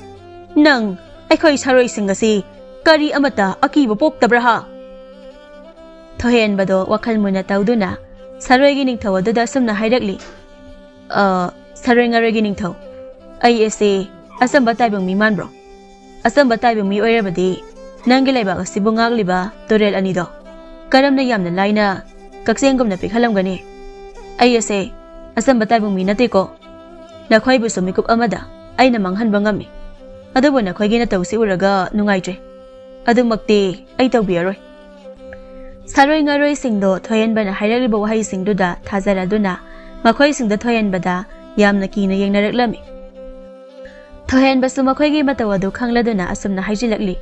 ꯅꯪ ꯑꯩꯈꯣꯏ ꯁꯥꯔꯣꯏꯁꯤꯡ ꯑꯁꯤ ꯀꯔꯤ ꯑꯃꯠꯇ ꯑꯀꯤꯕ ꯄꯣꯛꯇꯕ꯭ꯔꯥ ꯍꯥ?" ꯊꯣꯏꯍꯦꯟꯕꯗꯣ ꯋꯥꯈꯜ ꯃꯨꯟꯅ ꯇꯧꯗꯨꯅ ꯁꯥꯔꯣꯏꯒꯤ ꯅꯤꯡꯊꯧ ꯑꯗꯨꯗ ꯑꯁꯨꯝꯅ ꯍꯥꯏꯔꯛꯂꯤ, "ꯑ, ꯁꯥꯔꯣꯏ ꯉꯥꯔꯣꯏꯒꯤ ꯅꯤꯡꯊꯧ, ꯑꯩ ꯑꯁꯤ ꯑꯆꯝꯕ ꯇꯥꯏꯕꯪ ꯃꯤ ꯃꯥꯟꯕ꯭ꯔꯣ? ꯑꯆꯝꯕ ꯇꯥꯏꯕꯪ ꯃꯤ ꯑꯣꯏꯔꯕꯗꯤ ꯅꯪꯒꯤ ꯂꯩꯕꯥꯛ ꯑꯁꯤꯕꯨ ꯉꯥꯛꯂꯤꯕ ꯇꯨꯔꯦꯜ ꯑꯅꯤꯗꯣ ꯀꯔꯝꯅ ꯌꯥꯝꯅ ꯂꯥꯏꯅ ꯀꯛꯆꯦꯡꯒꯨꯝꯅ ꯄꯤꯛꯍꯜꯂꯝꯒꯅꯤ? ꯑꯩ ꯑꯁꯦ ꯑꯆꯝꯕ ꯇꯥꯏꯕꯪ ꯃꯤ ꯅꯠꯇꯦꯀꯣ꯫ ꯅꯈꯣꯏꯕꯨꯁꯨ ꯃꯤꯀꯨꯞ ꯑꯃꯗ ꯑꯩꯅ ꯃꯥꯡꯍꯟꯕ ꯉꯝꯃꯤ꯫ ꯑꯗꯨꯕꯨ ꯅꯈꯣꯏꯒꯤ ꯅꯇꯧꯁꯤ ꯎꯔꯒ ꯅꯨꯡꯉꯥꯏꯇ꯭ꯔꯦ꯫ ꯑꯗꯨꯃꯛꯇꯤ ꯑꯩ ꯇꯧꯕꯤꯔꯔꯣꯏ꯫ ꯁꯥꯔꯣꯏ ꯉꯥꯔꯣꯏꯁꯤꯡꯗꯣ ꯊꯣꯏꯍꯦꯟꯕꯅ ꯍꯥꯏꯔꯛꯂꯤꯕ ꯋꯥꯍꯩꯁꯤꯡꯗꯨꯗ ꯊꯥꯖꯔꯗꯨꯅ ꯃꯈꯣꯏꯁꯤꯡꯗ ꯊꯣꯏꯍꯦꯟꯕꯗ ꯌꯥꯝꯅ ꯀꯤꯅ ꯌꯦꯡꯅꯔꯛꯂꯝꯃꯤ꯫ ꯊꯣꯏꯍꯦꯟꯕꯁꯨ ꯃꯈꯣꯏꯒꯤ ꯃꯇꯧ ꯑꯗꯨ ꯈꯪꯂꯗꯨꯅ ꯑꯁꯨꯝꯅ ꯍꯥꯏꯖꯤꯜꯂꯛꯂꯤ,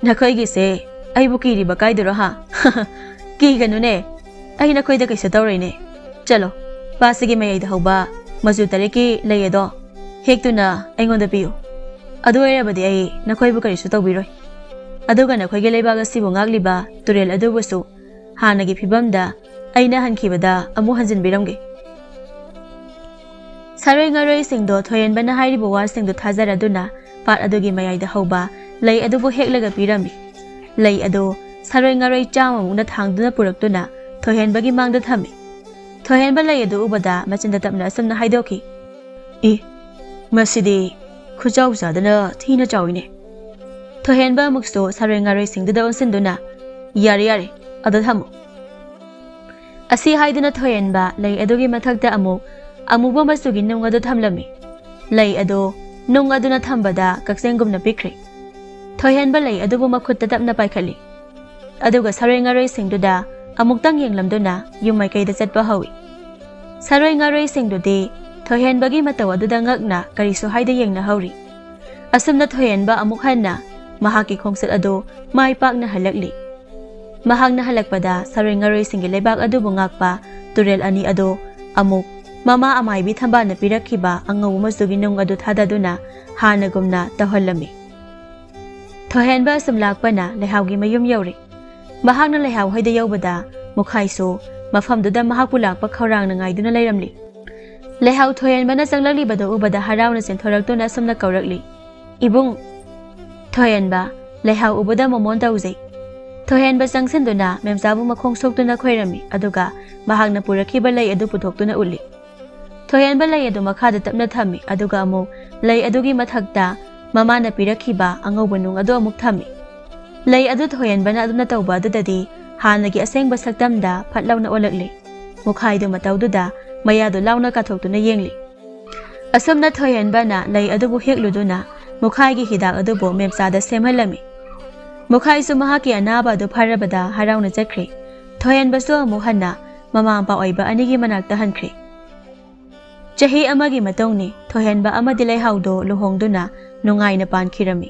"ꯅꯈꯣꯏꯒꯤꯁꯦ ꯑꯩꯕꯨ ꯀꯤꯔꯤꯕ ꯀꯥꯏꯗꯨꯔꯣ ꯍꯥ? ꯀꯤꯒꯅꯨꯅꯦ, ꯑꯩ ꯅꯈꯣꯏꯗ ꯀꯩꯁꯨ ꯇꯧꯔꯣꯏꯅꯦ꯫ ꯆꯠꯂꯣ, ꯄꯥꯠꯁꯤꯒꯤ ꯃꯌꯥꯏꯗ ꯍꯧꯕ ꯃꯆꯨ ꯇꯔꯦꯠꯀꯤ ꯂꯩ ꯑꯗꯣ ꯍꯦꯛꯇꯨꯅ ꯑꯩꯉꯣꯟꯗ ꯄꯤꯌꯨ꯫ ꯑꯗꯨ ꯑꯣꯏꯔꯕꯗꯤ ꯑꯩ ꯅꯈꯣꯏꯕꯨ ꯀꯔꯤꯁꯨ ꯇꯧꯕꯤꯔꯣꯏ꯫ ꯑꯗꯨꯒ ꯅꯈꯣꯏꯒꯤ ꯂꯩꯕꯥꯛ ꯑꯁꯤꯕꯨ ꯉꯥꯛꯂꯤꯕ ꯇꯨꯔꯦꯜ ꯑꯗꯨꯕꯨꯁꯨ ꯍꯥꯟꯅꯒꯤ ꯐꯤꯕꯝꯗ ꯑꯩꯅ ꯍꯟꯈꯤꯕꯗ ꯑꯃꯨꯛ ꯍꯟꯖꯤꯟꯕꯤꯔꯝꯒꯦ꯫" ꯁꯥꯔꯣꯏ ꯉꯥꯔꯣꯏꯁꯤꯡꯗꯣ ꯊꯣꯏꯍꯦꯟꯕꯅ ꯍꯥꯏꯔꯤꯕ ꯋꯥꯁꯤꯡꯗꯨ ꯊꯥꯖꯔꯗꯨꯅ ꯄꯥꯠ ꯑꯗꯨꯒꯤ ꯃꯌꯥꯏꯗ ꯍꯧꯕ ꯂꯩ ꯑꯗꯨꯕꯨ ꯍꯦꯛꯂꯒ ꯄꯤꯔꯝꯃꯤ꯫ ꯂꯩ ꯑꯗꯨ ꯁꯥꯔꯣꯏ ꯉꯥꯔꯣꯏ ꯆꯥꯝꯃꯃꯨꯛꯅ ꯊꯥꯡꯗꯨꯅ ꯄꯨꯔꯛꯇꯨꯅ ꯊꯣꯏꯍꯦꯟꯕꯒꯤ ꯃꯥꯡꯗ ꯊꯝꯃꯤ꯫ ꯊꯣꯏꯍꯦꯟꯕ ꯂꯩ ꯑꯗꯨ ꯎꯕꯗ ꯃꯆꯤꯟꯗ ꯇꯞꯅ ꯑꯁꯨꯝꯅ ꯍꯥꯏꯗꯣꯛꯈꯤ, "ꯏ, ꯃꯁꯤꯗꯤ ꯈꯨꯆꯥꯎ ꯆꯥꯗꯅ ꯊꯤꯅ ꯆꯥꯎꯏꯅꯦ꯫" ꯊꯣꯏꯍꯦꯟꯕ ꯑꯃꯨꯛꯁꯨ ꯁꯥꯔꯣꯏ ꯉꯥꯔꯣꯏꯁꯤꯡꯗꯨꯗ ꯑꯣꯟꯁꯤꯟꯗꯨꯅ, "ꯌꯥꯔꯦ, ꯌꯥꯔꯦ, ꯑꯗꯨ ꯊꯝꯃꯨ꯫" ꯑꯁꯤ ꯍꯥꯏꯗꯨꯅ ꯊꯣꯏꯍꯦꯟꯕ ꯂꯩ ꯑꯗꯨꯒꯤ ꯃꯊꯛꯇ ꯑꯃꯨꯛ ꯑꯃꯨꯕ ꯃꯆꯨꯒꯤ ꯅꯨꯡ ꯑꯗꯨ ꯊꯝꯂꯝꯃꯤ꯫ ꯂꯩ ꯑꯗꯨ ꯅꯨꯡ ꯑꯗꯨꯅ ꯊꯝꯕꯗ ꯀꯛꯆꯦꯡꯒꯨꯝꯅ ꯄꯤꯛꯈ꯭ꯔꯦ꯫ ꯊꯣꯏꯍꯦꯟꯕ ꯂꯩ ꯑꯗꯨꯕꯨ ꯃꯈꯨꯠꯇ ꯇꯞꯅ ꯄꯥꯏꯈꯠꯂꯤ꯫ ꯑꯗꯨꯒ ꯁꯥꯔꯣꯏ ꯉꯥꯔꯣꯏꯁꯤꯡꯗꯨꯗ ꯑꯃꯨꯛꯇꯪ ꯌꯦꯡꯂꯝꯗꯨꯅ ꯌꯨꯝ ꯃꯥꯏꯀꯩꯗ ꯆꯠꯄ ꯍꯧꯏ꯫ ꯁꯥꯔꯣꯏ ꯉꯥꯔꯣꯏꯁꯤꯡꯗꯨꯗꯤ ꯊꯣꯏꯍꯦꯟꯕꯒꯤ ꯃꯇꯧ ꯑꯗꯨꯗ ꯉꯛꯅ ꯀꯔꯤꯁꯨ ꯍꯥꯏꯗ ꯌꯦꯡꯅꯍꯧꯔꯤ꯫ ꯑꯁꯨꯝꯅ ꯊꯣꯏꯍꯦꯟꯕ ꯑꯃꯨꯛ ꯍꯟꯅ ꯃꯍꯥꯛꯀꯤ ꯈꯣꯡꯆꯠ ꯑꯗꯨ ꯃꯥꯏ ꯄꯥꯛꯅ ꯍꯜꯂꯛꯂꯤ꯫ ꯃꯍꯥꯛꯅ ꯍꯜꯂꯛꯄꯗ ꯁꯥꯔꯣꯏ ꯉꯥꯔꯣꯏꯁꯤꯡꯒꯤ ꯂꯩꯕꯥꯛ ꯑꯗꯨꯕꯨ ꯉꯥꯛꯄ ꯇꯨꯔꯦꯜ ꯑꯅꯤ ꯑꯗꯨ ꯑꯃꯨꯛ ꯃꯃꯥ ꯑꯃꯥꯏꯕꯤ ꯊꯝꯕꯥꯜꯅ ꯄꯤꯔꯛꯈꯤꯕ ꯑꯉꯧꯕ ꯃꯆꯨꯒꯤ ꯅꯨꯡ ꯑꯗꯨ ꯊꯥꯗꯗꯨꯅ ꯍꯥꯟꯅꯒꯨꯝꯅ ꯇꯧꯍꯜꯂꯝꯃꯤ꯫ ꯊꯣꯏꯍꯦꯟꯕ ꯑꯁꯨꯝ ꯂꯥꯛꯄꯅ ꯂꯩꯍꯥꯎꯒꯤ ꯃꯌꯨꯝ ꯌꯧꯔꯦ꯫ ꯃꯍꯥꯛꯅ ꯂꯩꯍꯥꯎ ꯍꯣꯏꯗ ꯌꯧꯕꯗ ꯃꯨꯈꯥꯏꯁꯨ ꯃꯐꯝꯗꯨꯗ ꯃꯍꯥꯛꯄꯨ ꯂꯥꯛꯄ ꯈꯧꯔꯥꯡꯅ ꯉꯥꯏꯗꯨꯅ ꯂꯩꯔꯝꯂꯤ꯫ ꯂꯩꯍꯥꯎ ꯊꯣꯏꯍꯦꯟꯕꯅ ꯆꯪꯂꯛꯂꯤꯕꯗꯨ ꯎꯕꯗ ꯍꯔꯥꯎꯅ ꯆꯦꯟꯊꯣꯔꯛꯇꯨꯅ ꯑꯁꯨꯝꯅ ꯀꯧꯔꯛꯂꯤ, "ꯏꯕꯨꯡ!" ꯊꯣꯏꯍꯦꯟꯕ, ꯂꯩꯍꯥꯎ ꯎꯕꯗ ꯃꯣꯃꯣꯟ ꯇꯧꯖꯩ꯫ ꯊꯣꯏꯍꯦꯟꯕ ꯆꯪꯁꯤꯟꯗꯨꯅ ꯃꯦꯝꯆꯥꯕꯨ ꯃꯈꯣꯡ ꯁꯣꯛꯇꯨꯅ ꯈꯣꯏꯔꯝꯃꯤ, ꯑꯗꯨꯒ ꯃꯍꯥꯛꯅ ꯄꯨꯔꯛꯈꯤꯕ ꯂꯩ ꯑꯗꯨ ꯄꯨꯊꯣꯛꯇꯨꯅ ꯎꯠꯂꯤ꯫ ꯊꯣꯏꯍꯟꯕ ꯂꯩ ꯑꯗꯨ ꯃꯈꯥꯗ ꯇꯞꯅ ꯊꯝꯃꯤ, ꯑꯗꯨꯒ ꯑꯃꯨꯛ ꯂꯩ ꯑꯗꯨꯒꯤ ꯃꯊꯛꯇ ꯃꯃꯥꯅ ꯄꯤꯔꯛꯈꯤꯕ ꯑꯉꯧꯕ ꯅꯨꯡ ꯑꯗꯨ ꯑꯃꯨꯛ ꯊꯝꯃꯤ꯫ ꯂꯩ ꯑꯗꯨ ꯊꯣꯏꯍꯟꯕꯅ ꯑꯗꯨꯅ ꯇꯧꯕ ꯑꯗꯨꯗꯗꯤ ꯍꯥꯟꯅꯒꯤ ꯑꯁꯦꯡꯕ ꯁꯛꯇꯝꯗ ꯐꯠ ꯂꯥꯎꯅ ꯑꯣꯜꯂꯛꯂꯤ꯫ ꯃꯨꯈꯥꯏꯗꯨ ꯃꯇꯧꯗꯨꯗ ꯃꯌꯥꯗꯨ ꯂꯥꯎꯅ ꯀꯥꯊꯣꯛꯇꯨꯅ ꯌꯦꯡꯂꯤ꯫ ꯑꯁꯨꯝꯅ ꯊꯣꯏꯍꯟꯕꯅ ꯂꯩ ꯑꯗꯨꯕꯨ ꯍꯦꯛꯂꯨꯗꯨꯅ ꯃꯨꯈꯥꯏꯒꯤ ꯍꯤꯗꯥꯛ ꯑꯗꯨꯕꯨ ꯃꯦꯝꯆꯥꯗ ꯁꯦꯝꯍꯜꯂꯝꯃꯤ꯫ ꯃꯨꯈꯥꯏꯁꯨ ꯃꯍꯥꯛꯀꯤ ꯑꯅꯥꯕ ꯑꯗꯨ ꯐꯔꯕꯗ ꯍꯔꯥꯎꯅ ꯆꯠꯈ꯭ꯔꯦ꯫ ꯊꯣꯏꯍꯟꯕꯁꯨ ꯑꯃꯨꯛ ꯍꯟꯅ ꯃꯃꯥ ꯃꯄꯥ ꯑꯣꯏꯕ ꯑꯅꯤꯒꯤ ꯃꯅꯥꯛꯇ ꯍꯟꯈ꯭ꯔꯦ꯫ ꯆꯍꯤ ꯑꯃꯒꯤ ꯃꯇꯨꯡꯅꯤ, ꯊꯣꯏꯍꯟꯕ ꯑꯃꯗꯤ ꯂꯩꯍꯥꯎꯗꯣ ꯂꯨꯍꯣꯡꯗꯨꯅ ꯅꯨꯡꯉꯥꯏꯅ ꯄꯥꯟꯈꯤꯔꯝꯃꯤ꯫